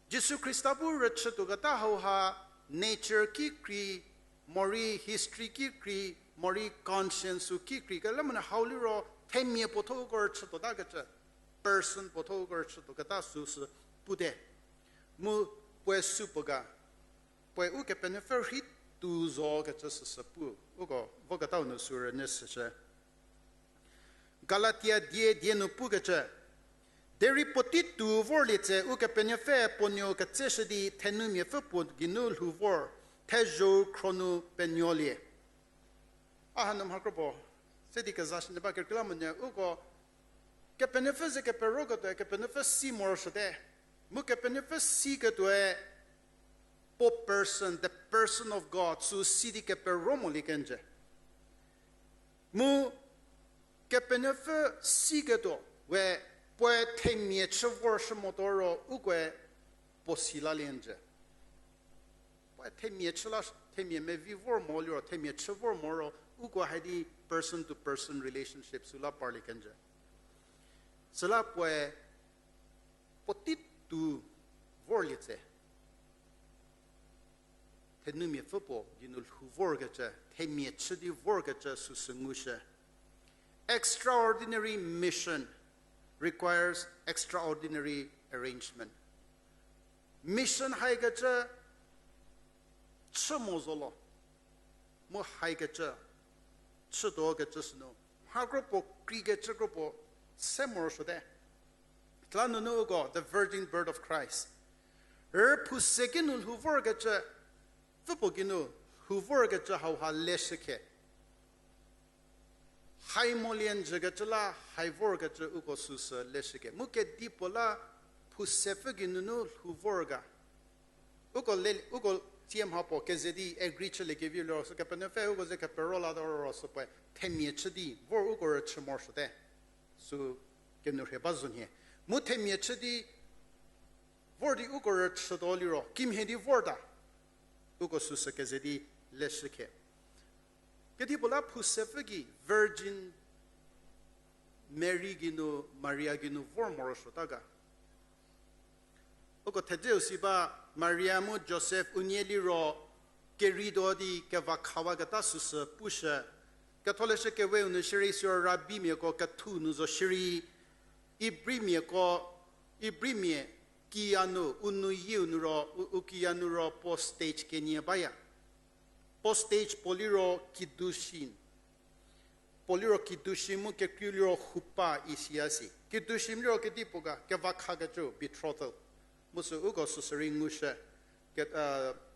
Jisu Khrista bu rüchütuoketa hauha nature kikrei, morei history kikrei, morei conscience u kikrei, kelemonyü hau liro themia puo thuo uko rüchütuotakecü, person puo thuo uko rüchütuoketa süsü pute. Mu puoe sü puo ga, puoe Ukepenuopfü rhei tou zokecü süsü pu, uko voketau nu sü rünyü süshü. Galatia die die nu pukecü, derei puotei tou vorlie tse Ukepenuopfü puo nuou ketseshü di thenumiapfü puo geinu lhou vor, thezho-u khro nu penuolie. A hanu mha kro puo se di kezashünyü ba kekreilamonyü uko, Kepenuopfü ze keperoketuo, Kepenuopfü si morosuote. Mu Kepenuopfü siketuoe, puo person, the person of God, sü si di kepero molie kenjü. Mu Kepenuopfü siketuo we puoe themia chü vorshü motuo ro ukoe puo si lalie njü. Puoe themia chü la, themia mevi vor mo liro, themia chü vor mo ro, uko haidi person to person relationship süla parlie kenjü. Süla puoe puotei tuo vorlie tse. Thenumia pfü puo geinu lhou vorkecü, themia chü di vorkecü süsü ngushü. Extraordinary mission requires extraordinary arrangement. Mission haikecü chü mo zo lo, mu haikecü chütuo kecü sünu, mha kropuo, kreikecü kropuo se morosuote. Tla nunu uko, the virgin birth of Christ. Rüphuse kinu lhou vorkecü, pfüpuo kinu lhou vorkecü hauha leshükhe. Hai molie njükecü la, hai vorkecü uko süsü leshükhe. Mu kedipuo la phusepfü geinunu lhou vor ga. Uko le, uko tsie mhapuo keze di agree chüliekevi liro, sü Kepenuopfü uko ze kepero la do ro sü puoe themia chü di vor uko rüchü morosuote. Sü kenu rhie ba zo nhie. Mu themia chü di vor di uko rüchütuo liro, kimhie di vorta. Uko süsü keze di leshükhe. Kedipuo la phusepfü gei virgin Mary geinu, Maria geinu vor morosuota ga. Uko thedzeu si ba, Maria mu Josef unie liro kerituo di kevakha waketa süsü pushü. Ketholeshü Kewe-u nu shierei siro rabimiako kethu nu zo shierei, Ibrimiako, Ibrimia kiya nu, u nu yieu nu ro, u, u kiya nu ro puo stage kenie baya. Puo stage puo liro kiddushim. Puo liro kiddushim mu kekreiu liro hupa isiya si. Kiddushim liro kedipuo ga, kevakhakecü, betrothal. Mu sü uko süsü rei ngushü. Ke,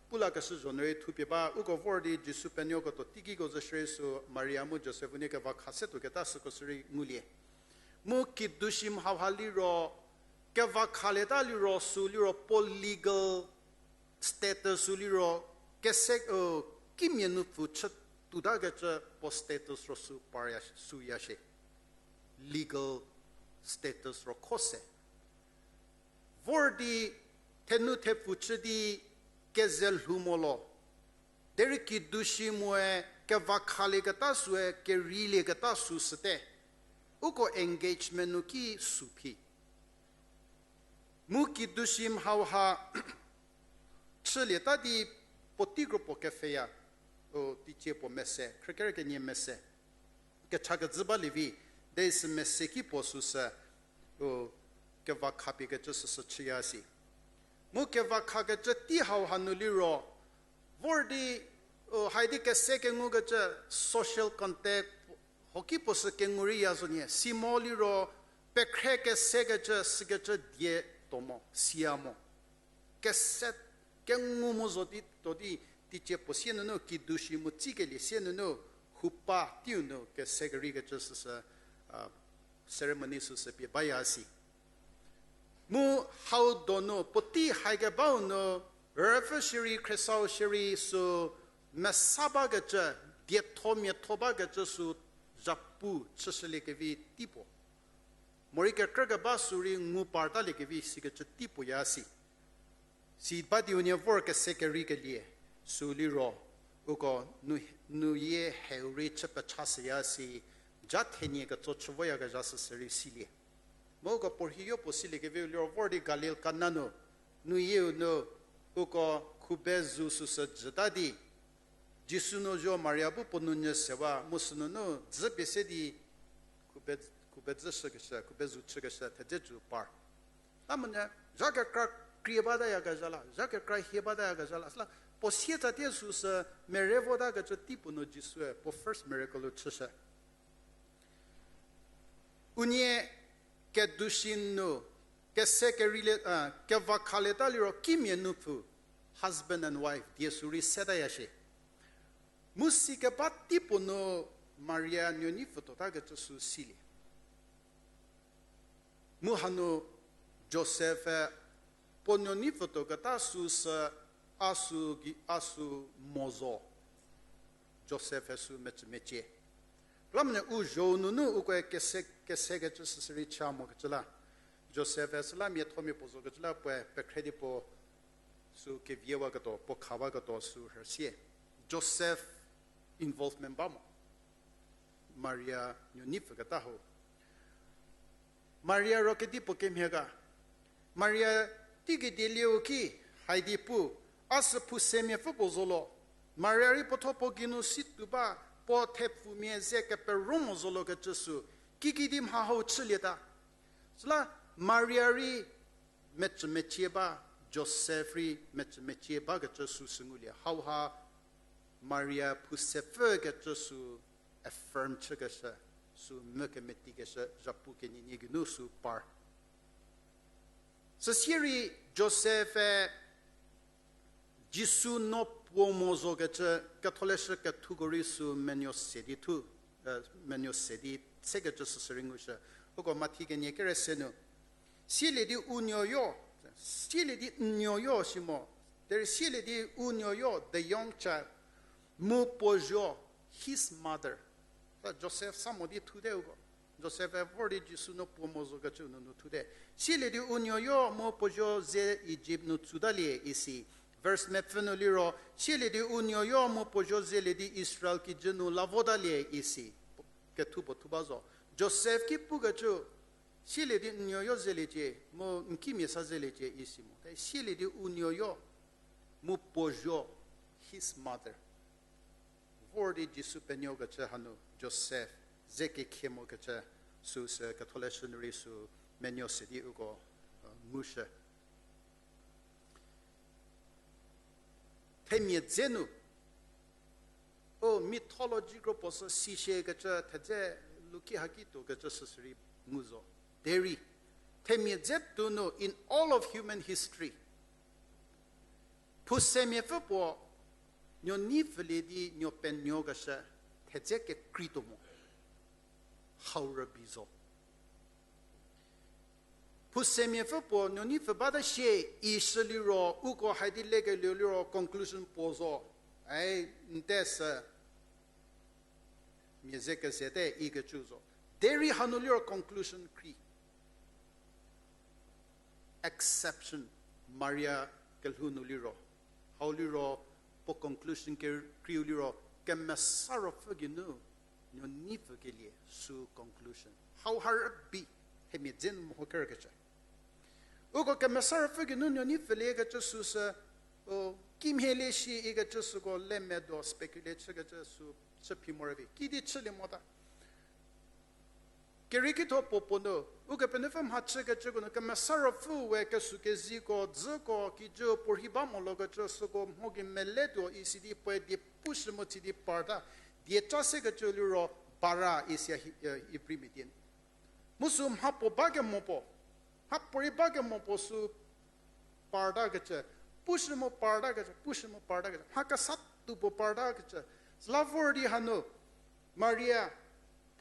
pulakeshü zho nu rei thupie ba, uko vor di Jisu penuoko tuo teikiko zo shierei sü Maria mu Josef unie kevakha se tuoketa süko sü rei ngulie. Mu kiddushim hauha liro, kevakhalieta liro sü liro puo legal status sü liro, kese, kimia nupfu chü tuotakecü puo status ro sü parya, süya shie. Legal status ro kho se. Vor di thenu thepfu chü di keze lhou mo lo. Derei kiddushim-e kevakhalieketa süe kerielieketa sü süte. Uko engagement nu ki sü phi. Mu kiddushim hauha chülieta di puotei kropuo kepfheya, o, teicie puo mese, khrükerü kenie mese. Kecha kezhü balie vi, de sü mese ki puo süsü, o, kevakhapiekecü süsü chüya si. Mu kevakhakecü tei hauha nu liro, vor di, o, haidi kese kengukecü social contact, hoki puo sü kengu reiya zo nie, si mo liro, pekhre kesekecü, sükecü die tuo mo, siya mo. Kese kengu mo zo di, tuo di, teicie puo sie nunu, kiddushim mu tsikelie sie nunu, hupa teiu nu kese kereikecü süsü, ceremony süsü pie baya si. Mu hau donu, puotei haikebau nu, rüpfü shierei, khriesau shierei sü, mesa bakecü, dietho miatho bakecü sü, zhapu chüshüliekevi tei puo. Morei kekrükeba sü rei ngu partaliekevi sikecü tei puo ya si. Si ba di unie vor kese kereikelie, sü liro, uko nu, nuyie heu rei chü pecha süya si, ja thenie ketso chü voyakezha süsü rei silie. Mu uko puorhi yo puo siliekeviu liro vor di Galil Kana nu, nuyieu nu, uko khube zu süsü jüta di, Jisu nu zo Maria bu puo nou nyü sewa, mu sünunu dzü pie se di, khube, khube dzü shükeshü, khube zu chükeshü, thedze jü par. Lamonyü, zha kekra krie batayakezha la, zha kekra hie batayakezha la, süla, puo sietsatie süsü mere votakecü tei puo nu Jisue, puo first miracle-u chüshü. Unie kiddushim nu, kese kereilie, a, kevakhalieta liro kimia nupfu, husband and wife, die sü rei setaya shie. Mu sikeba tei puo nu Maria nuoneipfü tuotakecü sü silie. Mu hanu Josef-e puo nuo nei pfütuo keta süsü a sü gei, a sü mo zo. Josef-e sü mecü mecie. Klamonyü u zho-u nunu ukoe kese, kesekecü süsü rei cha mokecü la. Josef-e süla miathomia puo zokecü la puoe pekhre di puo sü keviewaketuo, puo khawaketuo sü rhüsie. Josef involvement ba mo. Maria nuo nei pfüketa hau. Maria ro kedipuo kemhie ga? Maria teigei dielieu ki, haidi pu, a sü phousemia pfü puo zo lo. Maria rei puothuo puo geinu si tuo ba, puo thepfumia ze keperü mo zo lo kecü sü, kikidi mha hau chülieta. Süla Maria rei mecü mecie ba, Josef rei mecü mecie bakecü sü sü ngulie. Hauha Maria phousepfü kecü sü affirm chükeshü, sü mvü kemetikeshü, zhapu kenienie geinu sü par. Süsie rei Josef-e Jisu no puo mo zo kecü ketholeshü kethuko rei sü menuo se di thu, e, menuo se di sekecü süsü rei ngushü. Uko Mathi kenie kere se nu. Sielie di u nuoyo, sielie di n nuoyo si mo. Derei sielie di u nuoyo, the young child, mu puo zuo, his mother. Sa Josef sa mo di thute uko. Josef-e vor di Jisu no puo mo zo kecü nunu thute. Sielie di u nuoyo mu puo zuo ze Ijipt nu tsutalie isi. Verse mepfü nu liro, sielie di u nuoyo mu puo zuo zelie di Israel kijü nu lavotalie isi. Kethu puo thu ba zo. Josef ki pukecü, sielie di n nuoyo zeliecie, mu n kimia sa zeliecie isi mo. Te sielie di u nuoyo, mu puo zuo, his mother. Vor di Jisu penuokecü hanu Josef ze kekhie mokecü süsü ketholeshü nu rei sü menuo se di uko, uh, ngushü. Themia dze nu, o mythology kro puo sü sishekecü thedze luki haki tuokecü süsü rei ngu zo. Derei, themia dze tuo nu in all of human history, phousemiapfü puo nuo nei pfülie di nuo penuokeshü thedze kekreituo mo. Hau rübei zo. Phousemiapfü puo nuo nei pfü bata shie ishü liro, uko haidi lekelieu liro conclusion puo zo. Ai, n te sü mia ze kezete ikecü zo. Derei hanu liro conclusion krei. Exception, Maria kelhou nu liro. Hau liro, puo conclusion ke-, kreiu liro, Kemesa Ruopfü geinu nuo nei pfükelie sü conclusion. Hau ha rübei, themia dze nu meho kerkecü. Uko Kemesa Ruopfü geinu nuo nei pfüliekecü süsü, o, kimhielie shi ikecü süko le medo speculate chükecü sü chü phi morei vi. Kidi chülie mota. Kerieki tho puo puo nu, Ukepenuopfü mhachükecüko nu Kemesa Ruopfü we kesukeziko, dzüko, kijü puorhi ba molokecü süko mho gei meletuo isi di puoe die pushü mu tsi di parta, dieca sekecü liro bara isi a Hi-, eh, Ibrimia die nu. Mu sü mhapuo ba kemo puo, mhapuorei ba kemo puo sü partakecü, pushü mu partakecü, pushü mu partakecü, mha kesa tuo puo partakecü, süla vor di hanu, Maria,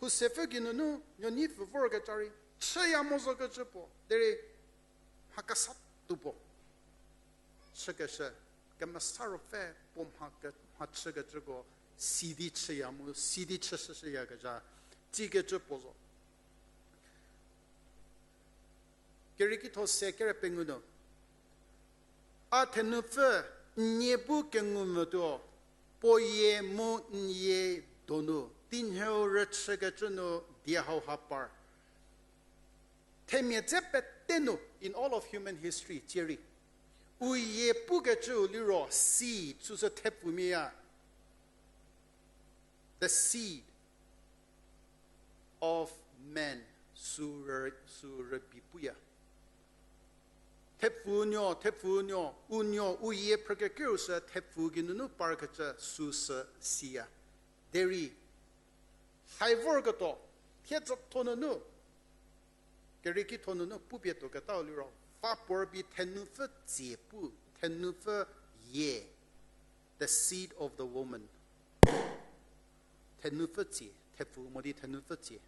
phousepfü geinunu nuo nei pfü vorkeca rei, chüya mo zokecü puo, derei mha kesa tuo puo. Chükeshü, Kemesa Ruopfü puo mha ke-, mhachükecüko, sidi chüya mu, sidi chüshüshüyakezha, tsikecü puo zo. Kerieki tho se kere pengou nu. A thenupfü, n nie bu kengu mvütuo, puo yie mu n yie donu, tinheu rüchükecü nu die hauha par. Themia dze pete nu, in all of human history, tsie rei. U yie pukecüu liro seed, süsü thepfumia. The seed of man, sü rü-, sü rübei puya. Thepfunuo, thepfunuo, unuo, u yie phrükekreiu sü thepfu geinunu parkecü süsü siya. Derei, hai vorketuo, thiedzütho nunu, Kerieki tho nunu pupie tuoketau liro, va puo rübei thenupfü tsie pu, thenupfü yie, the seed of the woman. Thenupfü tsie, thepfu mo di thenupfü tsie.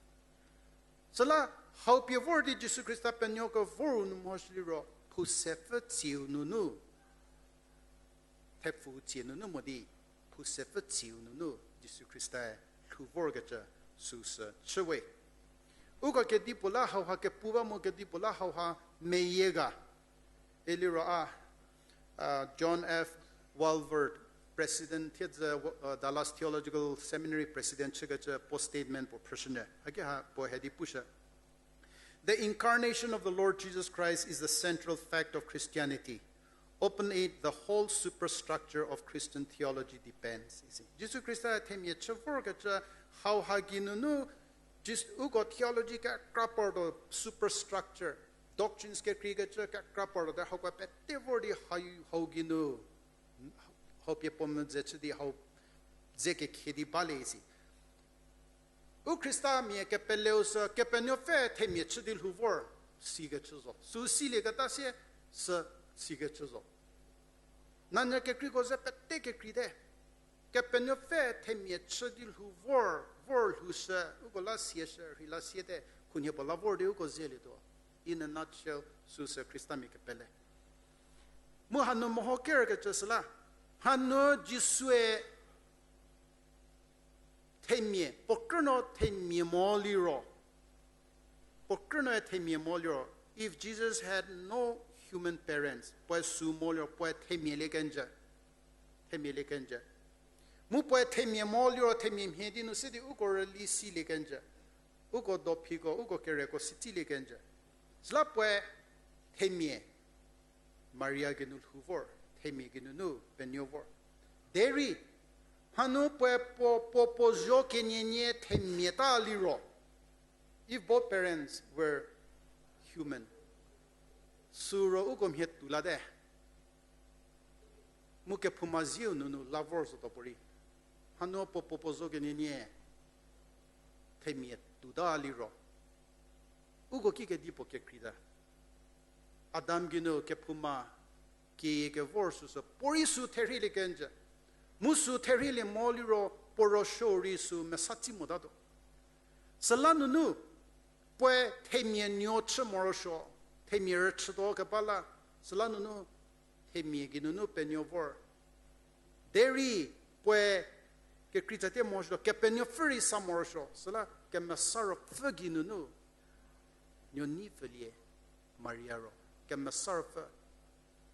Süla hau pie vor di Jisu Khrista penuo kevoru nu mhoshü liro, Phusepfü tsiu nunu, thepfu tsie nunu mo di, phusepfü tsiu nunu Jisu Khrista-e lhou vorkecü süsü chüwe. Uko kedipuo la hauha kepu ba mu kedipuo la hauha meyie ga. Iliro a, a, John F. Walvoord, president, thiedzü, uh, Dallas Theological Seminary president chükecü puo statement puo phrüshünyü. Haki ha puo hedi pushü. The incarnation of the Lord Jesus Christ is the central fact of Christianity. Upon it, the whole superstructure of Christian theology depends, isi. Jisu Khrista themia chü vorkecü hauha geinunu, Jis-, uko theology kekra partuo superstructure, doctrines kekreikecü kekra partuo te hauko pete vor di hau, hau geinu, hau pie puo mvü dze chü di hau dze kekhie di balie isi. U Khristamia kepeleu sü Kepenuopfü themia chü di lhou vor sikecü zo. Sü silieketa sie sü sikecü zo. Nanyü kekreiko ze pete kekreite. Kepenuopfü themia chü di lhou vor, vor lhou shü, uko la siashü, rhei la siate, khunhie puo la vor di uko zelietuo. In a nutshell, süsü Khristamia kepele. Mu hanu meho kerkecü süla, hanu Jisue themia, puo krünuo themia mo liro, puo krünuoe themia mo liro, if Jesus had no human parents, puoe sü mo liro, puoe themia lie kenjü. Themia lie kenjü. Mu puoe themia mo liro themia mhie di nu se di uko rüli silie kenjü. Uko dophiko, uko kereko sitsolie kenjü. Süla puoe themia Maria geinu lhou vor, themia geinunu penuo vor. Derei, hanu puoe puo, puo, puo zho kenienie themia ta liro, if both parents were human, süro uko mhie tuo late. Mu kephouma zieu nunu la vor zotuo puorei, hanu puo, puo, puo zho kenienie themia tuota liro, uko kikedipuo kekreita? Adam geinu kephouma kieyie kevor süsü puorei sü therhielie kenjü. Mu sü therhielie mo liro puo ruosuo rei sü mesa tsi motatuo. Süla nunu puoe themia nuo chü morosuo, themia rüchütuo keba la, süla nunu themia geinunu penuo vor. Derei puoe kekrei tsatie morosuo, Kepenuopfü rei sa morosuo, süla Kemesa Ruopfü geinunu nuo nei pfülie Maria ro, Kemesa Ruopfü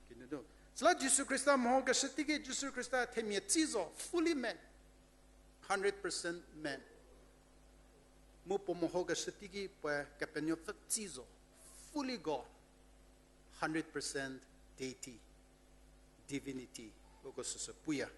geinunu. Süla Jisu Khrista mehokeshü teiki Jisu Khrista themia tsi zo, fully man, hundred percent man. Mu puo mehokeshü teiki puoe Kepenuopfü tsi zo, fully God, hundred percent deity, divinity, uko süsü puya.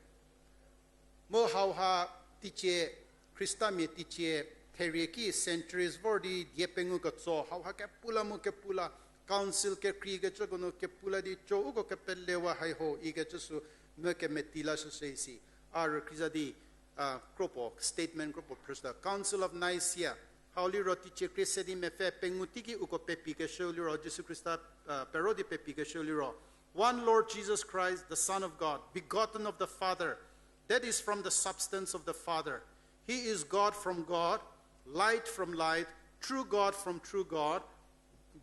Mu hauha teicie, Khristamia teicie therie ki centuries vor di die pengou ketso, hauha kepu la mu kepu la, council kekreikecüko nu kepu la di co uko kepelewa haiho ikecü sü mu kemeti lashüshü isi. A rükriza di, a, kropuo, statement kropuo phrüshüta. Council of Nicaea, hau liro teicie krie se di mepfü pengou teiki uko pepikeshüu liro, Jisu Khrista, a, pero di pepikeshüu liro, One Lord Jesus Christ, the Son of God, begotten of the Father, that is, from the substance of the Father. He is God from God, light from light, true God from true God,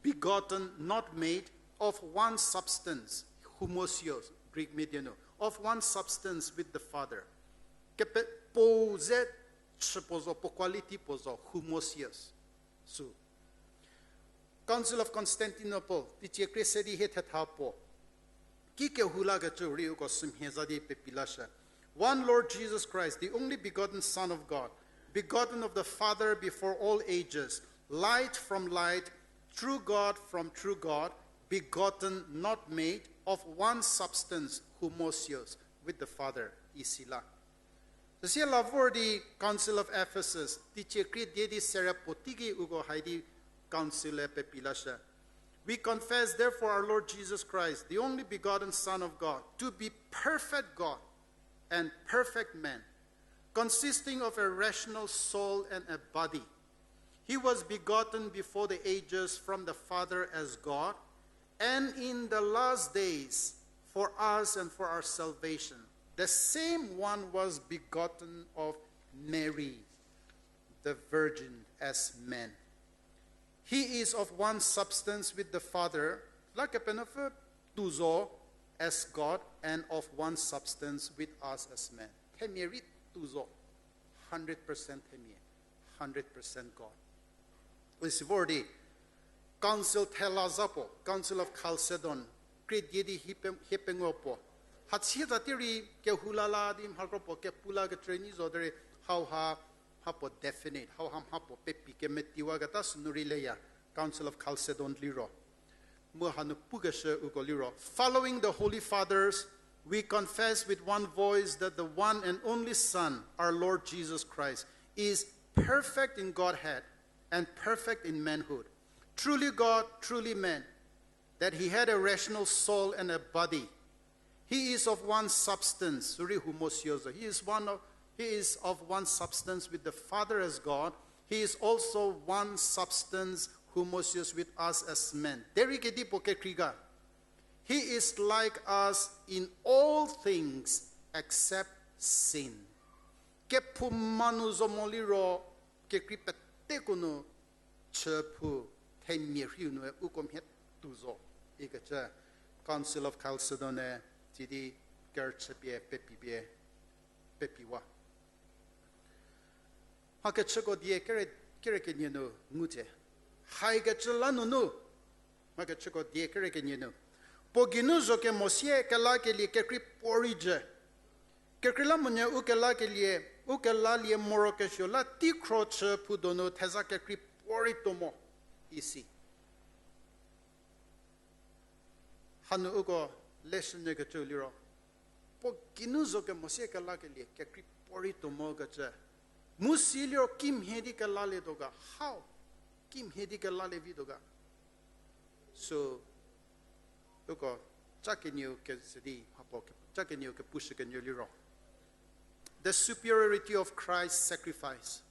begotten, not made, of one substance, homoousios, Greek mediano, of one substance with the Father. Kepe-, puo ze chü puo zo, puo quality puo zo, homoousios. Sü Council of Constantinople, teicie krie se di hie thetha puo. Ki kehou lakecü rei uko sümhie za di pepi lashü. One Lord Jesus Christ, the only begotten Son of God, begotten of the Father before all ages, light from light, true God from true God, begotten, not made, of one substance, homoousios, with the Father, isi la. Süsie la vor di Council of Ephesus, teicie krie die di sere puo teiki uko hai di council-e pepi lashü. We confess, therefore, our Lord Jesus Christ, the only begotten Son of God, to be perfect God and perfect man, consisting of a rational soul and a body. He was begotten before the ages from the Father as God, and in the last days for us and for our salvation, the same one was begotten of Mary, the Virgin, as man. He is of one substance with the Father La Kepenuopfü tuo zo as God and of one substance with us as men. Themia rei tuo zo, hundred percent themia, hundred percent God. Isi vor di, Council thela za puo, Council of Chalcedon, krie die di hie pe-, hie pengou puo. Hatsie ta ti rei kehou la la di mhakro puo kepu la kecü nyi zo derei hauha mha puo definite, hauha mha puo pepi kemeteiwaketa sünu rei leya, Council of Chalcedon liro. Mu hanu pukeshü uko liro, Following the Holy Fathers, we confess with one voice that the one and only Son, our Lord Jesus Christ, is perfect in Godhead and perfect in manhood, truly God, truly man, that he had a rational soul and a body. He is of one substance, sürei humosiozo. He is one of, he is of one substance with the Father as God. He is also one substance, humosioz with us as men. Derei kedipuo kekrei ga? He is like us in all things except sin. Kephouma nu zo mo liro, kekrei peteko nu chü phu, themia rhiu nue uko mhie tuo zo ikecü Council of Chalcedon-e tsidi kerüchüpie pepipie, pepiwa. Mhakechüko die kere, kere kenie nu ngu tse. Haikecü la nunu, mhakechüko die kere kenie nu, puo geinu zo kemo sie kelakelie kekrei puorei jü. Kekreilamonyü u kelakelie, u kelalie morokesuo la teikhro chü phu donu theza kekrei puorei tuo mo, isi. Hanu uko leshünyükecüu liro, puo geinu zo kemo sie kelakelie kekrei puorei tuo mokecü. Mu si liro kimhie di kelalietuo ga, how? Kimhie di kelalievi tuo ga. Sü uko ca kenieu keze di, mhapuo ke-, ca kenieu kepushü kenieu liro, the superiority of Christ's sacrifice.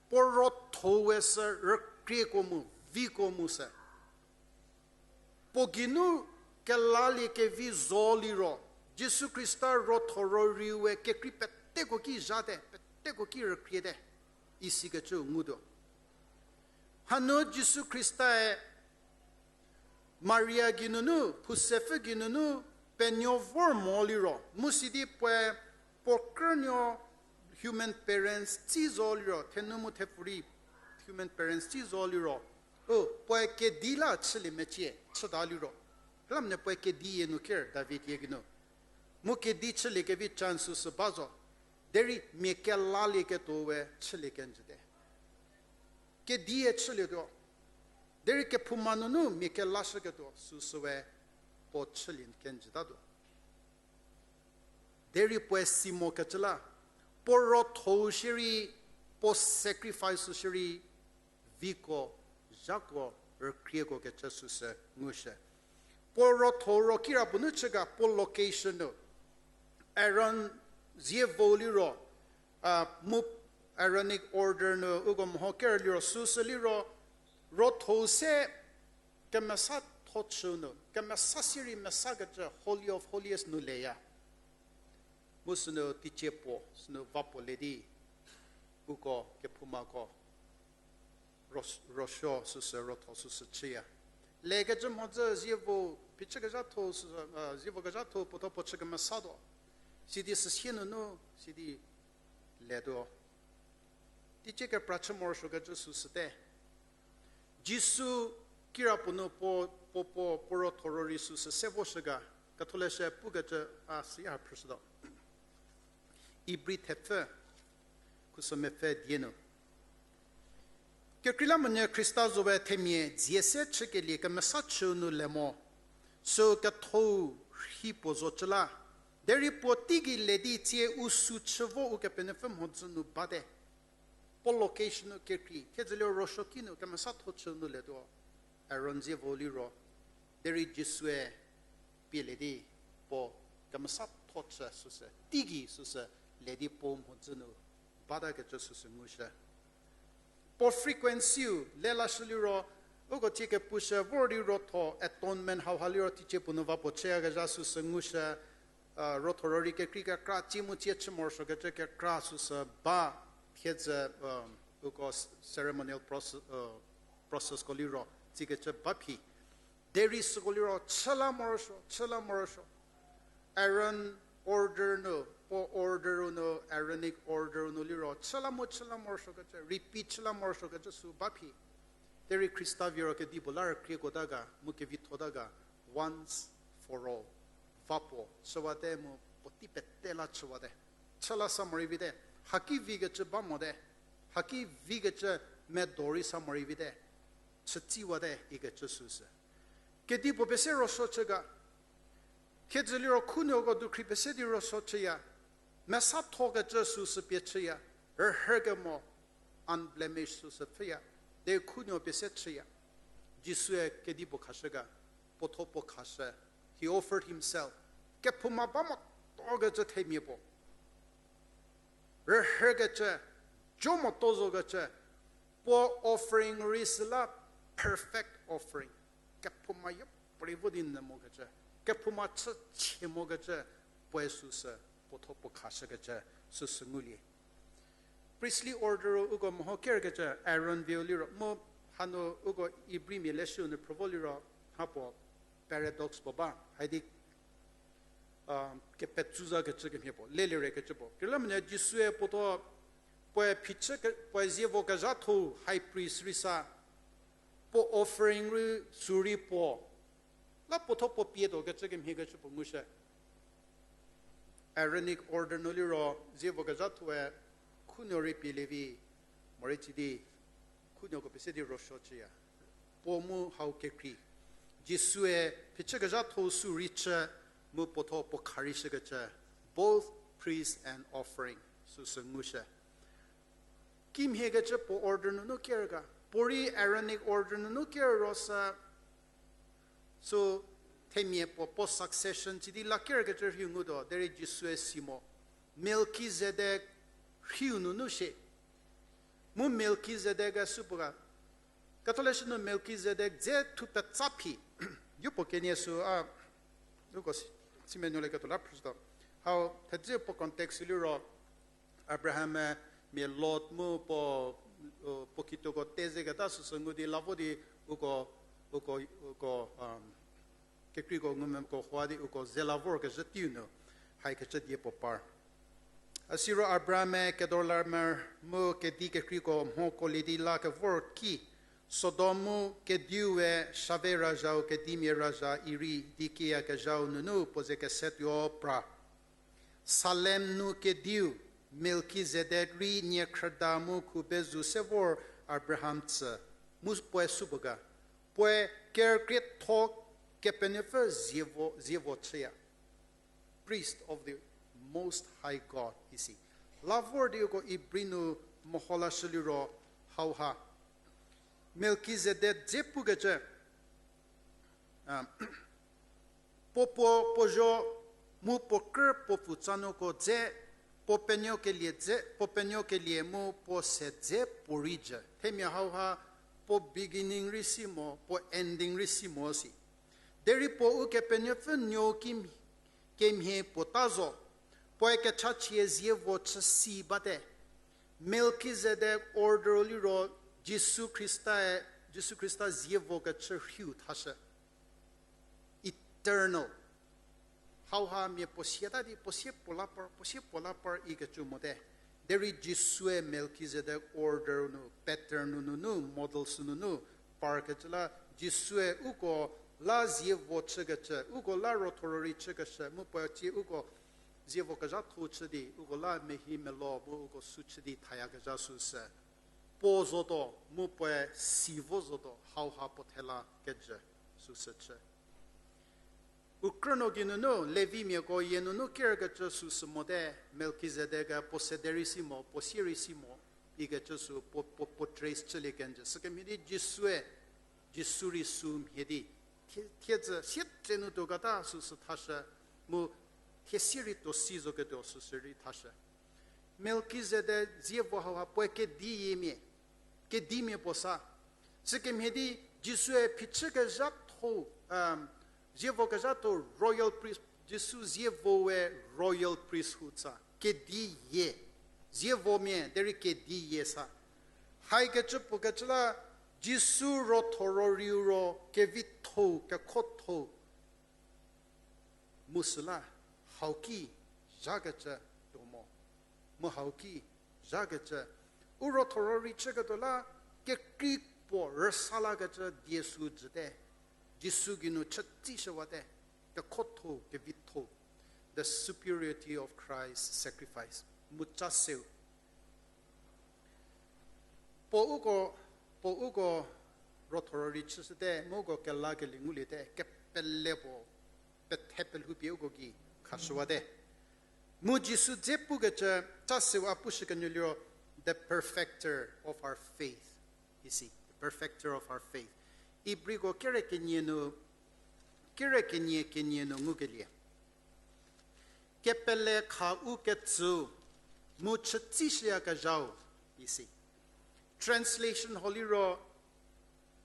Puo rotho we sü rükrieko mu, viko mu sü. Puo geinu kelalie kevi zo liro, Jisu Khrista rotho rorei we kekrei peteko ki zhate, peteko ki rükriete, isikecü ngutuo. Hanu Jisu Khrista-e Maria geinunu, Josef geinunu, penuo vor mo liro, mu sidi puoe puo krünuo human parents tsi zo liro, thenu mu thepfurei human parents tsi zo liro, u, puoe kedi la chülie mecie, chüta liro. Hülamonyü puoe kedi yie nu ker, David yie geinu. Mu kedi chülie kevi chance süsü ba zo. Derei mia kelalieketuo we chülie kenjüte. Kedie chülietuo. Derei kephouma nunu mia kelashüketuo süsü we puo chülie kenjütatuo. Derei puoe si mokecü la, puo rotho-u shierei, puo sacrifice-u shierei, viko, zhako, rükrieko kecü süsü ngushü. Puo rotho ro kirapuo nu chü ga puo location nu. Aaron zievo liro, a, mu Aaronic order nu uko meho ker liro süsü liro, rotho se kemesatho chü nu, kemesa sirei mesakecü Holy of Holies nu leya. Mu sünu teicie puo, sünu va puo le di, uko kephoumako, ro-, rosuo süsü rotho süsü chüya. Lekecü mhodzü zievo phichükezhatho süsü, a, zievo kezhatho puotho puo chü kemesatuo. Sidi süsie nunu, sidi letuo. Teicie kepra chü morosuokecü süsüte. Jisu kirapuo nu puo, puo, puo, puo rotho rorei süsü se voshü ga, ketholeshü pukecü a süya phrüshütuo. Ibri thepfü, khuso mepfü die nu. Kekreilamonyü Khrista zowe themia dzie se chükelie kemesa chüu nu le mo, sü ketho-u rhi puo zocü la, derei puo teigei le di tsie u sü chü vo Ukepenuopfü mhodzü nu bate. Puo location nu kekrei, thiedzülie rosuoki nu kemesatho chüu nu letuo, Aaron zievo liro, derei Jisue pie le di, puo kemesatho chü süsü, teigei süsü, le di puo mhodzü nu batakecü süsü ngushü. Puo frequency-u le lashü liro, uko tsie kepushü vor di rotho, atonement hauha liro teicie puo nu va puo chüyakezha süsü ngushü, a, rotho rorei kekrei kekra tsie mu tsie chü morosuokecü kekra süsü ba, thiedzü, um, uko ceremonial process, uh, process ko liro, tsikecü ba phi. Derei süko liro chüla morosuo, chüla morosuo. Aaron order nu, puo order nu, Aaronic order nu liro chüla mo, chüla morosuokecü, repeat chüla morosuokecü sü ba phi. Derei Khrista viro kedipuo la rükriekuota ga, mu kevithota ga, once for all. Va puo chüwate mu puotei pete la chüwate. Chüla sa morei vite, haki vikecü ba mote, haki vikecü medo rei sa morei vite, chütsiwate ikecü süsü. Kedipuo pese rosuo chü ga, thiedzü liro khunuoko dukhri pese di rosuo chüya, mesathokecü süsü pie chüya, rühü kemo unblemished süsü pfhüya, de khunuo pese chüya. Jisue kedipuo khashü ga, puotho puo khashü, he offered himself. Kephouma ba motokecü themia puo rühükecü, jo moto zokecü, puo offering rei süla perfect offering. Kephouma yopuorei vo di nyü mokecü, kephouma chüchie mokecü, puoe süsü, puotho puo khashükecü, süsü ngulie. Priestly order uko meho kerkecü Aaron vieu liro mu hanu uko Ibrimia leshüu nu phrüvo liro, mha puo paradox puo ba, haidi kepetsüzakecü kemhie puo, lelie rekecü puo. Kekreilamonyü Jisue puotho, puoe phichü ke, puoe zievo kezhatho high priest rei sa, puo offering rei sü rei puo, la puotho puo pie tuokecü kemhiekecü puo ngushü. Aaronic order nu liro zievo kezhathoe khunuo rei pie lievi, morei chü di khunuoko pese di rosuo chüya. Puo mu hau kekrei. Jisue phichü kezhatho sü rei chü mu puotho puo kha rei shükecü, both priest and offering, süsü ngushü. Kimhiekecü puo order nunu ker ga, puorei Aaronic order nunu ker ro sü, sü themia puo, puo succession chü di la kerkecü rhiu ngutuo, derei Jisue si mo. Melkizedek rhiu nunu shie. Mu Melkizedek-e supuo ga, Ketholeshü nu Melkizedek dze thupetsa phi. Yopuo kenie sü a, uko si, simenuo le ketuo la phrüshütuo. Hau thedze puo context liro, Abraham-e mia Lot mu puo, puo kituoko te zeketa süsü ngu di la vo di uko, uko, uko, kekreiko ngumvüko hua di uko ze la vorkezhü teiu nu, haikecü die puo par. A siro Abraham-e Kedorlaomer mu kedi kekreiko mhokuolie di la kevor ki, Sodom mu kediu we Shave razhau kedimia razha irei di kieyakezhau nunu puo ze kese tuo pra. Salem nu kediu Melkizedek rei niekhrüda mu khubezu se vor Abraham tsü, mu puoe supuo ga, puoe kerükrietho Kepenuopfü zievo, zievo chüya. Priest of the Most High God isi. La vor di uko Ibri nu meho lashü liro hauha Melkizedek dze pukecü, puo puo puo zho mu puo krü puo pfutsanuoko dze, puo penuokelie dze, puo penuokelie mu puo se dze puorei jü. Themia hauha puo beginning rei si mo, puo ending rei si mo si. Derei puo Ukepenuopfü nuo ki kemhie puo ta zo, puoe kechachie zievo chü si bate. Melkizedek order liro Jisu Khrista-e, Jisu Khrista zievokechü rhiu thashü. Eternal. Hauha mia puo siata di puo sie puo la par, puo sie puo la par ikecü mote. Derei Jisue Melkizedek order nu, pattern nu nunu, model sü nunu, parkecü la Jisue uko la zievo chükecü, uko la rothorori chükeshü, mu puo tie uko zievo kezhatho chü di, uko la mehi melo mu uko sü chü di thayakezha süsü. Puo zotuo, mu puoe si vo zotuo, hauha puo thela kejü süsü chü. U krünuo geinunu, Levimiako yie nunu kerükecü süsü mote, Melkizedek-e puo sede rei si mo, puo sie rei si mo, ikecü sü puo, puo, puo trace chülie kenjü. Sükemhie di Jisue, Jisu rei sü mhie di, thie, thiedzü, sietse nu tuoketa süsü thashü, mu thie sie rei tuo si zoketuo süsü rei thashü. Melkizedek zievo hauha puoe kediyiemia, kedimia puo sa. Sükemhie di Jisue phichü kezhatho, zievo kezhatho royal priest, Jisu zievo we royal priesthood sa. Kediyie. Zievomia, derei kediyie sa. Haikecü puo kecü la Jisu rotho roriu ro kevitho-u, kekhotho-u, mu süla hau ki zhakecü tuo mo, mu hau ki zhakecü, u rotho rori chüketuo la, kekrei puo rüsa lakecü die sü jüte, Jisu geinu chütsishüwate, kekhotho-u, kevitho-u, the superiority of Christ's sacrifice, mu ca seu. Puo uko, puo uko rotho rori chüshüte, mu uko kelakelie nguliete, kepele puo, pethe pelhoupie uko gei khashüwate. Mu Jisu dze pukecü, ca seu a pushükenyü liro, the perfecter of our faith, isi, the perfecter of our faith. Ibriko kere kenie nu, kere kenie kenie nu ngukelie. Kepele kha u ketsüu, mu chütsishüyakezhau, isi. Translation hau liro,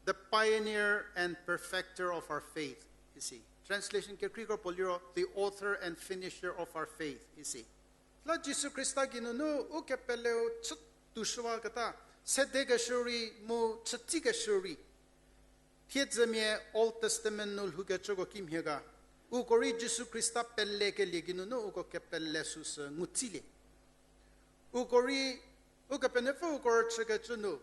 the pioneer and perfecter of our faith, isi. Translation kekreikro puo liro, the author and finisher of our faith, isi. La Jisu Khrista geinunu u kepeleu chütuoshüwaketa, sedekeshü rei mu chütsikeshü rei. Thiedzümia Old Testament nu lhoukecüko kimhie ga, uko rei Jisu Khrista pelekelie geinunu uko kepele süsü ngutsilie. Uko rei, Ukepenuopfü uko rüchükecü nu,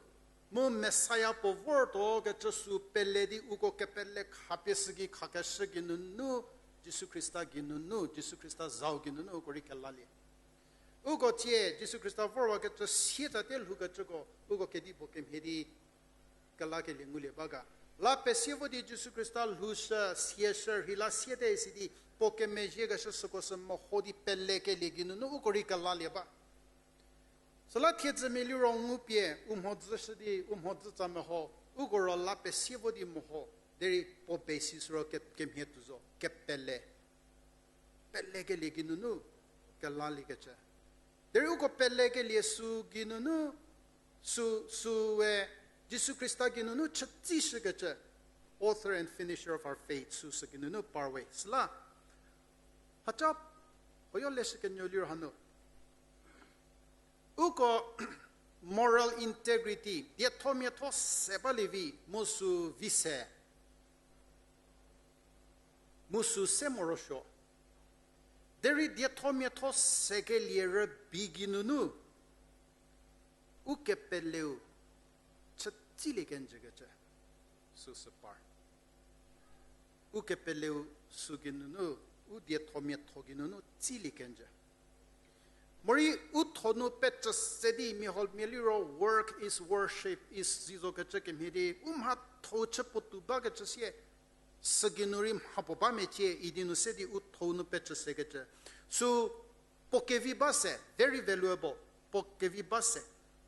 mu Messiah puo vortuo kecü sü pele di uko kepele khapie sü gei khakeshü geinunu, Jisu Khrista geinunu, Jisu Khrista zau geinunu uko rei kelalie. Uko thie Jisu Khrista vorwakecü sie tate lhoukecüko, uko kedipuo kemhie di kelakelie ngulie ba ga. La pesie vo di Jisu Khrista lhoushü, siashü, rheila siete isi di, puo kemezhiekeshü süko sü meho di pelekelie geinunu uko rei kelalie ba. Süla thiedzümia liro ngupie u mhodzü shü di u mhodzü tsa meho, uko ro la pesie vo di meho, derei puo basis ro ke-, kemhie tuo zo, kepele. Pelekelie geinunu kelaliekecü. Derei uko pelekelie sü geinunu, sü, süe, Jisu Khrista geinunu chütsishükecü, author and finisher of our faith, süsü geinunu par we. Süla, hacha, oyo leshükenyü liro hanu. Uko moral integrity, diethomiatho se balie vi, mu sü vi se, mu sü se morosuo. Derei diethomiatho sekelie rübei geinunu, ukepeleu chütsilie kenjükecü, süsü par. Ukepeleu sü geinunu, u diethomiatho geinunu tsilie kenjü. Morei u tho nu pecü se di mia huomia liro work is worship is si zokecü kemhie di, u mhatho chü puotou bakecü sie, sü geinu rei mha puo ba mecie idi nu se di u tho nu pecü sekecü. Sü puo kevi ba se, very valuable, puo kevi ba se.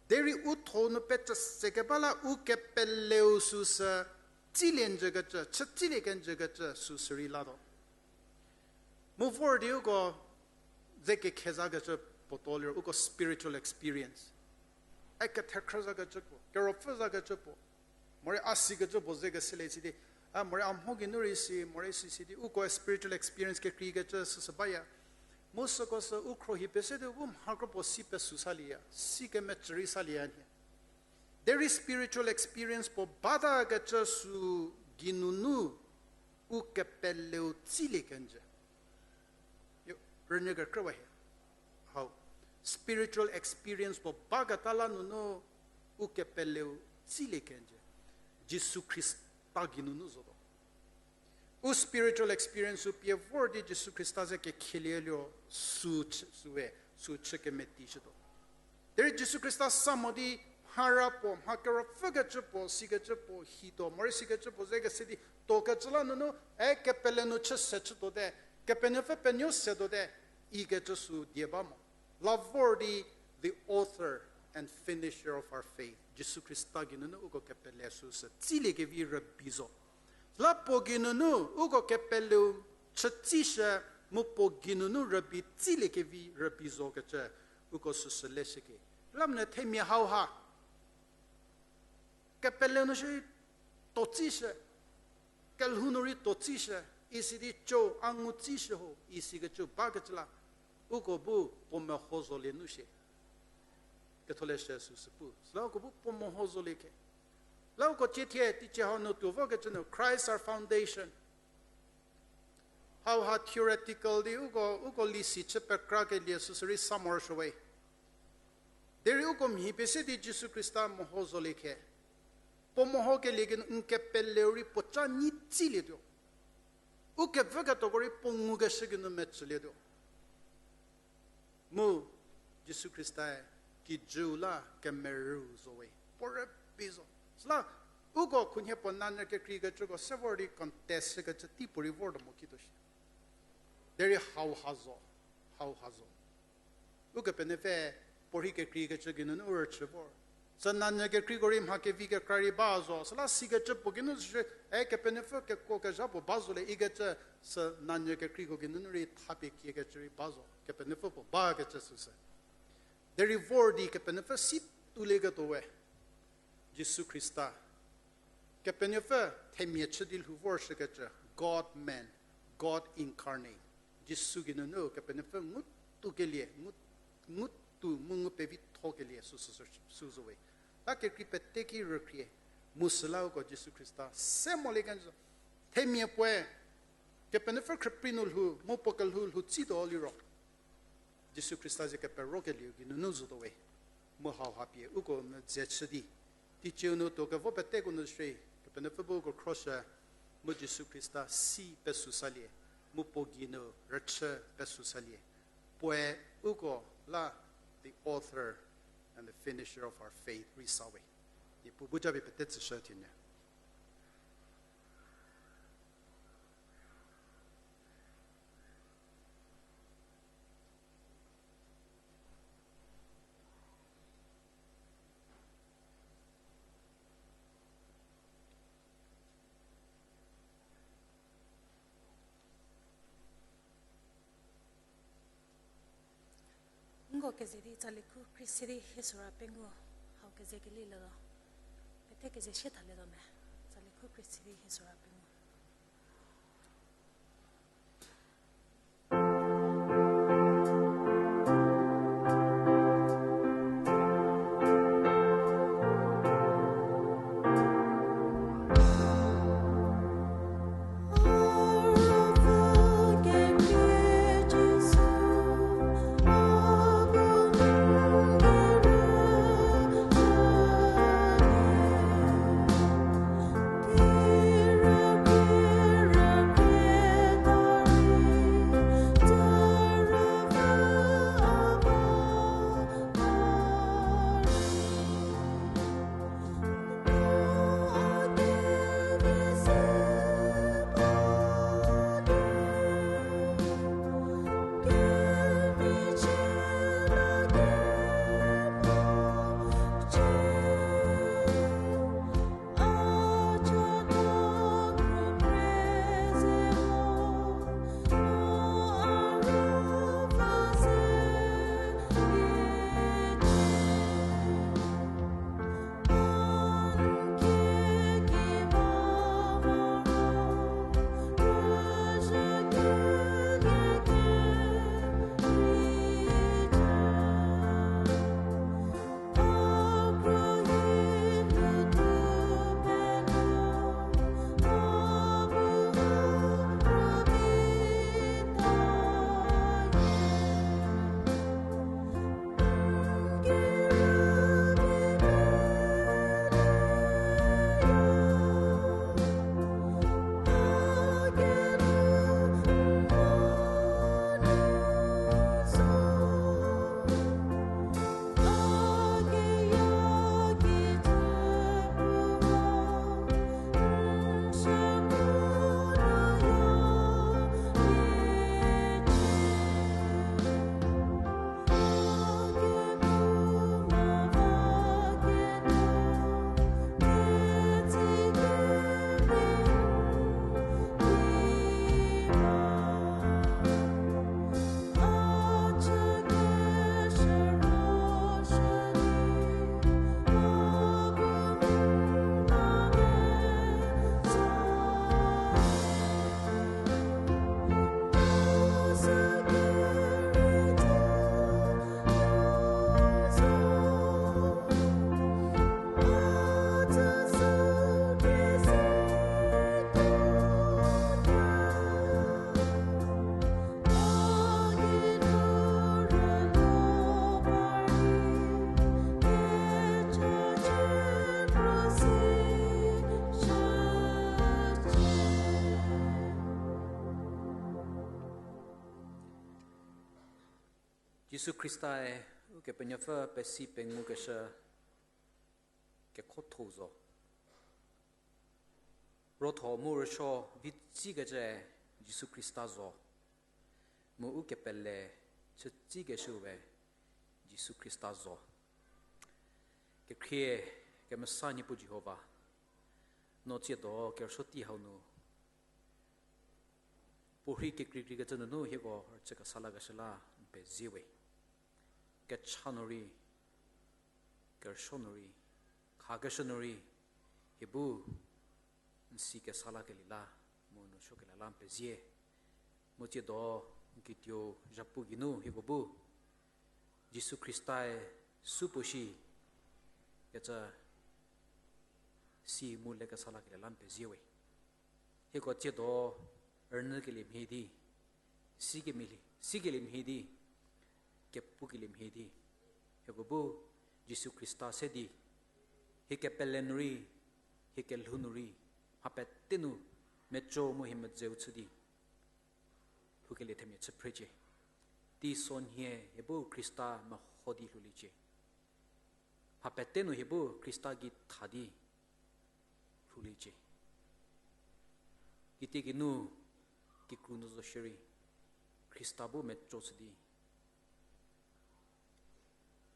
Derei u tho nu pecü sekeba la ukepeleu süsü tsilie njükecü, chütsilie kenjükecü süsü rei latuo. Mu vor di uko ze kekhe zakecü puo tuo liro uko spiritual experience. E kethekhrü zakecü puo, keropfü zakecü puo. Morei a sikecü puo ze kese le si di, a morei a mho geinu rei si, morei si si di, uko spiritual experience kekreikecü süsü baya. Mu süko sü u khruohi pese di u mha kropuo si pesü salieya, si kemecü rei salieya nhie. Derei spiritual experience puo batakecü sü geinunu ukepeleu tsilie kenjü. Rünyü kekrüwa hie. Hau. Spiritual experience puo baketa la nunu ukepeleu tsilie kenjü. Jisu Khrista geinunu zotuo. U spiritual experience u pie vor di Jisu Khrista ze kekhelie liro sü chü, süe, sü chü kemeti chütuo. Derei Jisu Khrista sa mo di mhara puo, mha keropfükecü puo, sikecü puo, hituo, morei sikecü puo, ze kese di, tuokecü la nunu, e kepele nu chü se chütuote, Kepenuopfü penuo setuote, ikecü sü die ba mo. La vor di the author and finisher of our faith, Jisu Khrista geinunu uko kepele süsü tsiliekevi rübei zo. La puo geinunu uko kepeleu chütsishü mu puo geinunu rübei tsiliekevi rübei zokecü uko süsü leshüke. Lamonyü themia hauha kepele nu shierei tuotsishü, kelhou nu rei tuotsishü, isi di cho a ngutsishü ho, isikecü bakecü la, uko bu puo meho zolie nu shie. Ketholeshü süsü pu. Süla uko bu puo meho zolie ke. La uko cie thie teicie hau nu tuo vokecü nu Christ our foundation. Hauha theoretical di uko, uko lisi chü pekrakelie süsü rei sa morosuowe. Derei uko mhi pie se di Jisu Khrista meho zolie khe, puo mehokelie geinu n kepeleu rei puoca nyi tsilietuo. U kevüketuoko rei puo ngukeshü geinu metsülietuo. Mu Jisu Khristae kijüu la kemerüu zowe, puo rübei zo. Süla uko khunhie puo nanyü kekreikecüko se vor di contest shükecü tei puorei vortuo mo kituo shi. Derei hauha zo, hauha zo. Ukepenuopfü puorhi kekreikecü geinunu u rüchü vor. Sü nanyü kekreiko rei mha kevi kekra rei ba zo. Süla sikecü puo geinu shü, e Kepenuopfü kekuo kezha puo ba zolie ikecü, sü nanyü kekreiko geinunu rei thapie kiekecü rei ba zo. Kepenuopfü puo bakecü süsü. Derei vor di Kepenuopfü si toulieketuo we. Jisu Khrista. Kepenuopfü themia chü di lhou vorshükecü, God man, God incarnate. Jisu geinunu Kepenuopfü ngutukelie, ngu, ngutu mu ngu pevithokelie süsü, sü, sü zowe. La kekrei pete ki rükhrie, mu süla uko Jisu Khrista se molie kenjü. Themia puoe, Kepenuopfü khrüprei nu lhou, mu puo kelhou lhou tsituo liro. Jisu Khrista ze keperokelieu geinunu zotuo we. Mu hauha pie uko nu dze chü di teicieu nu tuo kevo peteko nu shie, Kepenuopfü bu uko khroshü, mu Jisu Khrista si pesü salie, mu puo gei nu rüchü pesü salie. Puoe uko la the author and the finisher of our faith rei sa we. Niepuu bu japie pete tsüshü thienyü. Nko keze di tsali khu kri se di hie sora pengou, hau keze keli liro, pete keze sie thalietuo me, tsali khu kri se di hie sora pengou. Jisu Khrista-e Ukepenuopfü pesi pengukeshü kekhotho zo. Rotho mu rüsuo vitsikecü Jisu Khrista zo. Mu ukepele chütsikeshüe Jisu Khrista zo. Kekhrie kemesa Niepuu Jihova, no tsiedo kerüsuo tei hau nu puorhi kekreikreikecü nunu hieko rüchü kesa lakeshü la n pezie we. Kecha nu rei, kerüsuo nu rei, khakeshü nu rei, hie bu n si kesa lakelie la, mu n rüsuokelie la n pezie. Mu tsiedo n kituo zhapu geinu hieko bu Jisu Khrista-e supuo shi kecü si mu le kesa lakelie la n pezie we. Hieko tsiedo rünyükelie mhie di, sikemhie, sikelie mhie di, kepukelie mhie di, hieko bu Jisu Khrista se di, hie kepele nu rei, hie kelhou nu rei, mha pete nu meco mu hie medzeu chü di lhoukelie themia chü phrecie. Teisonhie hie bu Khrista meho di lhouliecie. Mha pete nu hie bu Khrista gei tha di lhouliecie. Kitiekinu kikru nu zo shierei, Khrista bu meco chü di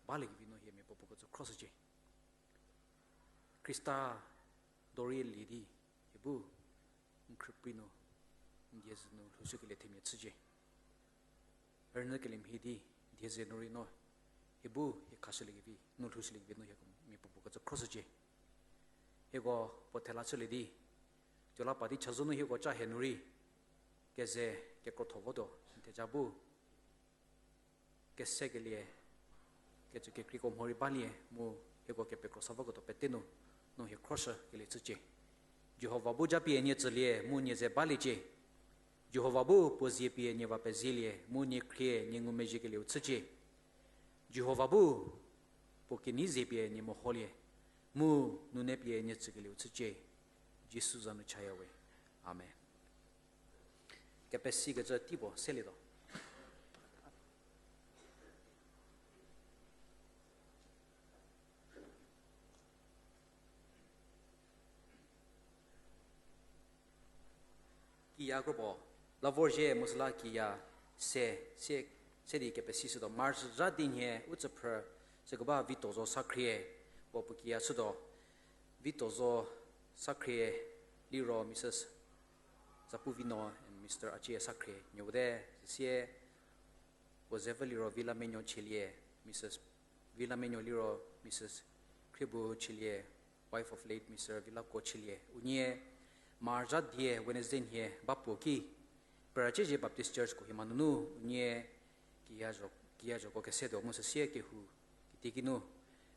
baliekevi nu hie miapuopuo kecü khroshücie. Khrista dorie lie di hie bu n khrüprei nu, n dieze nu lhoushükelie themia chücie. Rünyükelie mhie di, dieze nu rei no hie bu hie khashüliekevi nu lhoushüliekevi nu hie miapuopuo kecü khroshücie. Hieko puo thela chülie di, tuo la pa di chazou nu hieko ca hie nu rei keze kekrotho votuo, n theja bu kesekelie, kecü kekreiko mho rei balie mu hieko kepekro sa voketuo pete nu, no hie khroshükelie chücie. Jihova bu japie nie tsülie mu nie ze baliecie. Jihova bu puo zie pie nie va pezielie mu nie khrie nie ngumezhiekelieu chücie. Jihova bu puo kenei zie pie nie meholie mu nune pie nie tsükelieu chücie. Jisu za nu chaya we. Amen. Kepesikecü teipuo selietuo. Kiya kropuo la vorzhie mu süla kiya se, se, se di kepesishütuo. March zha di nhie u tsüphrü chükeba Vitozo Sakhrie, puo puo kiya chütuo. Vitozo Sakhrie liro Mrs Zapuvino and Mr Acie Sakhrie nuote, süsie puo zepfü liro Vilamenuo Chielie, Mrs Vilamenuo liro Mrs Khriebu Chielie, wife of late Mr Vilako Chielie. Unie March zha die Wednesday nhie ba puo ki, Prachezie Baptist Church Kohima nunu unie kiya zho, kiya zhoko kesetuo mu süsie kehou kitiekinu,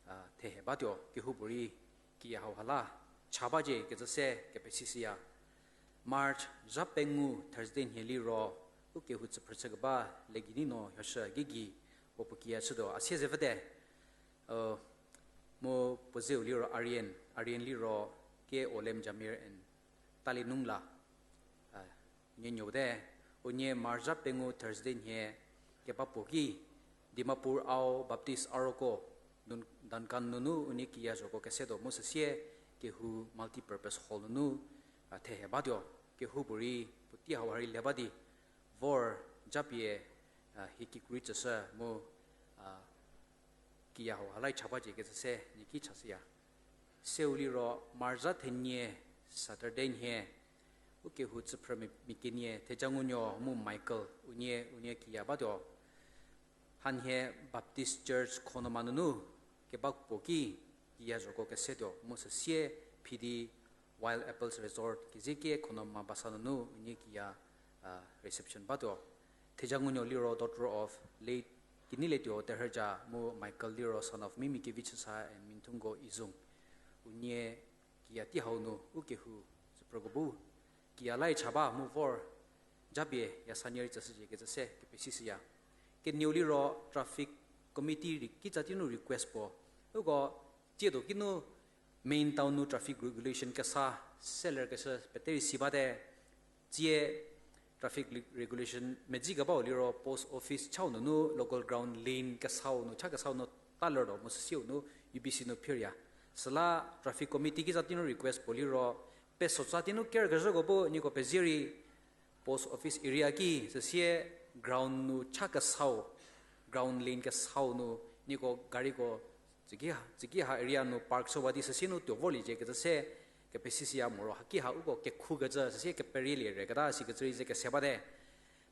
a, thehe batuo, kehoupuorei kiya hauha la cha bacie kecü se kepesishüya. March zha pengou Thursday nhie liro u kehou tsüphrü chükeba Legeinei no hioshü gei gei puo puo kiya chütuo, a sie zepfüte. Mu puo zeu liro Aryan, Aryan liro K Olem Jamir and Talinungla, a, unie nuote. Unie March zha pengou Thursday nhie keba puo ki, Dimapur Ao Baptist Aroko, Dun-, Duncan nunu unie kiya zhoko kesetuo mu süsie kehou multipurpose hall nunu, a, thehe batuo, kehoupuorei puotei hauha rei le ba di vor japie, a, hie kikru rei tsüshü mu, a, kiya hauha la cha bacie kecü se nie ki chashüya. Seu liro March zha thenie Saturday nhie u kehou tsüphrü mi, mi kenie Thejangunuo mu Michael unie, unie kiya batuo. Hanhie Baptist Church Khonoma nunu keba puo ki kiya zhoko kesetuo mu süsie phidi Wild Apples Resort kezikie Khonoma basa nunu unie kiya, a, reception batuo. Thejangunuo liro daughter of late Kinilietuo Terhüja mu Michael liro son of Mimi Kevichüsa and Minthungo Izung. Unie kiya tei hau nu u kehou tsüphrüko bu kiya la cha ba mu vor japie yasanie rei tsüshücie kecü se kepesishüya. Kenieu liro traffic committee rei kitsa tei nu request puo, uko tsiedo kinu main town nu traffic regulation kesa selerkeshü pete rei si bate, tsie traffic regulation medzi kebau liro post office chau nunu local ground lane kesau nu cha kesau nu talertuo mu süsiu nu U B C nu phirya. Süla traffic committee kiza tei nu request puo liro, pesotsa tei nu ker kezhüko bu nieko pezie rei post office area ki süsie ground nu cha kesau, ground lane kesau nu nieko gariko tsüki ha area nu park shüwa di süsie nu tuo vorliecie kecü se kepesisiya moro haki ha uko kekhukecü süsie keperielie re keta sikecü rei ze kese bate.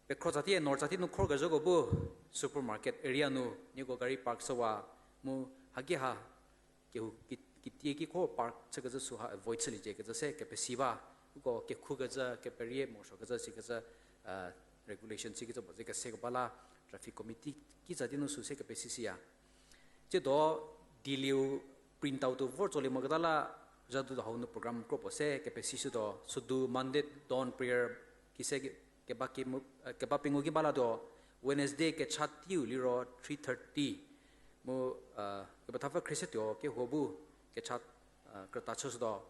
Pekhro tsatie nor tsatie nu khor kezhüko bu supermarket area nu nieko gari park shüwa mu haki ha kehou kitie ki kho park chükecü süha avoid chüliecie kecü se kepesi ba. Uko kekhukecü keperie morosuokecü sikecü regulation sikecü puo ze kesekeba la traffic committee kiza tei nu sü se kepesisiya. Tsiedo diliu print out vor tsolie moketa la zhadu hau nu program kro puo se kepesishütuo. Südu Monday dawn prayer kise keba pengou ki ba latuo. Wednesday kecha teiu liro three thirty mu kepethapfü khriesatuo kehou bu kecha krüta chüshütuo.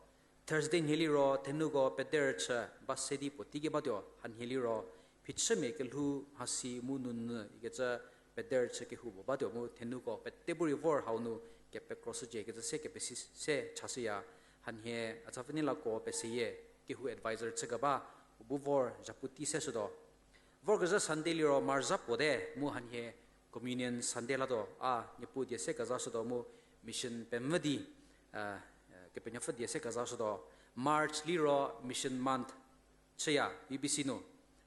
Thursday nhie liro thenuko pederüchü ba se di puotei ki batuo. Hanhie liro phichümia kelhou mhasi mu nunyü ikecü pederüchü kehou puo batuo mu thenuko pete bu rei vor hau nu kepekroshücie kecü se kepesi se chashüya. Hanhie Atsaveni Lako peseyie kehou adviser chükeba u bu vor zhapu tei seshütuo. Vorkezhü Sunday liro March zha puo te mu hanhie Communion Sunday latuo. A Niepuu die se kezashütuo mu mission pemvü di Kepenuopfü die se kezashütuo. March liro Mission Month chüya U B C nu.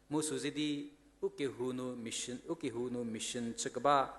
Mu sü ze di u kehou nu mission chükeba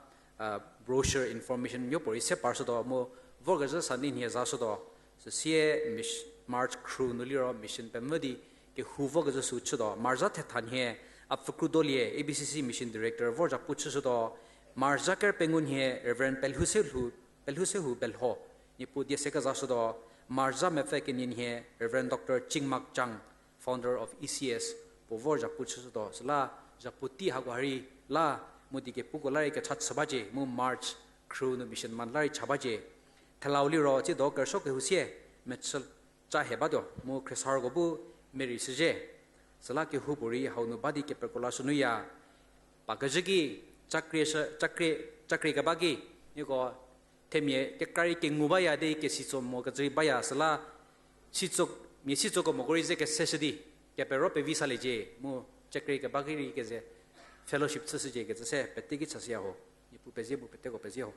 brochure information nuopuorei se parshütuo mu vorkezhü Sunday nhie zashütuo. Süsie March khru nu liro mission pemvü di kehou vokezhü sü chütuo. March zha thetha nhie Apfükrudolie A B C C mission director vor zhapu chüshütuo. March zha ker pengou nhie Reverend Pelhusehou Belho, Niepuu die se kezashütuo. March zha mepfü kenie nhie Reverend Doctor Chingmak Chang, founder of E C S, puo vor zhapu chüshütuo. Süla zhapu tei hako ha rei la mu die kepuko la rei kecha chü bacie mu March khru nu Mission Month la rei cha bacie. Thelau liro tsiedo kerüsuo kehou sie mechü ca hie batuo mu khriesarüko bu merei shüzhie. Süla kehoupuorei hau nu ba di kepekro lashünuya. Pakezhü ki, cakrie keba ki, nieko themia kekra rei kengu baya di kesitso mokecü rei baya süla mia sitsoko moko rei ze keseshü di kepero pevi saliecie mu cakrie keba ki rei keze fellowship chüshücie kecü se pete ki chashüya ho. Niepuu pezie mu peteko pezie ho.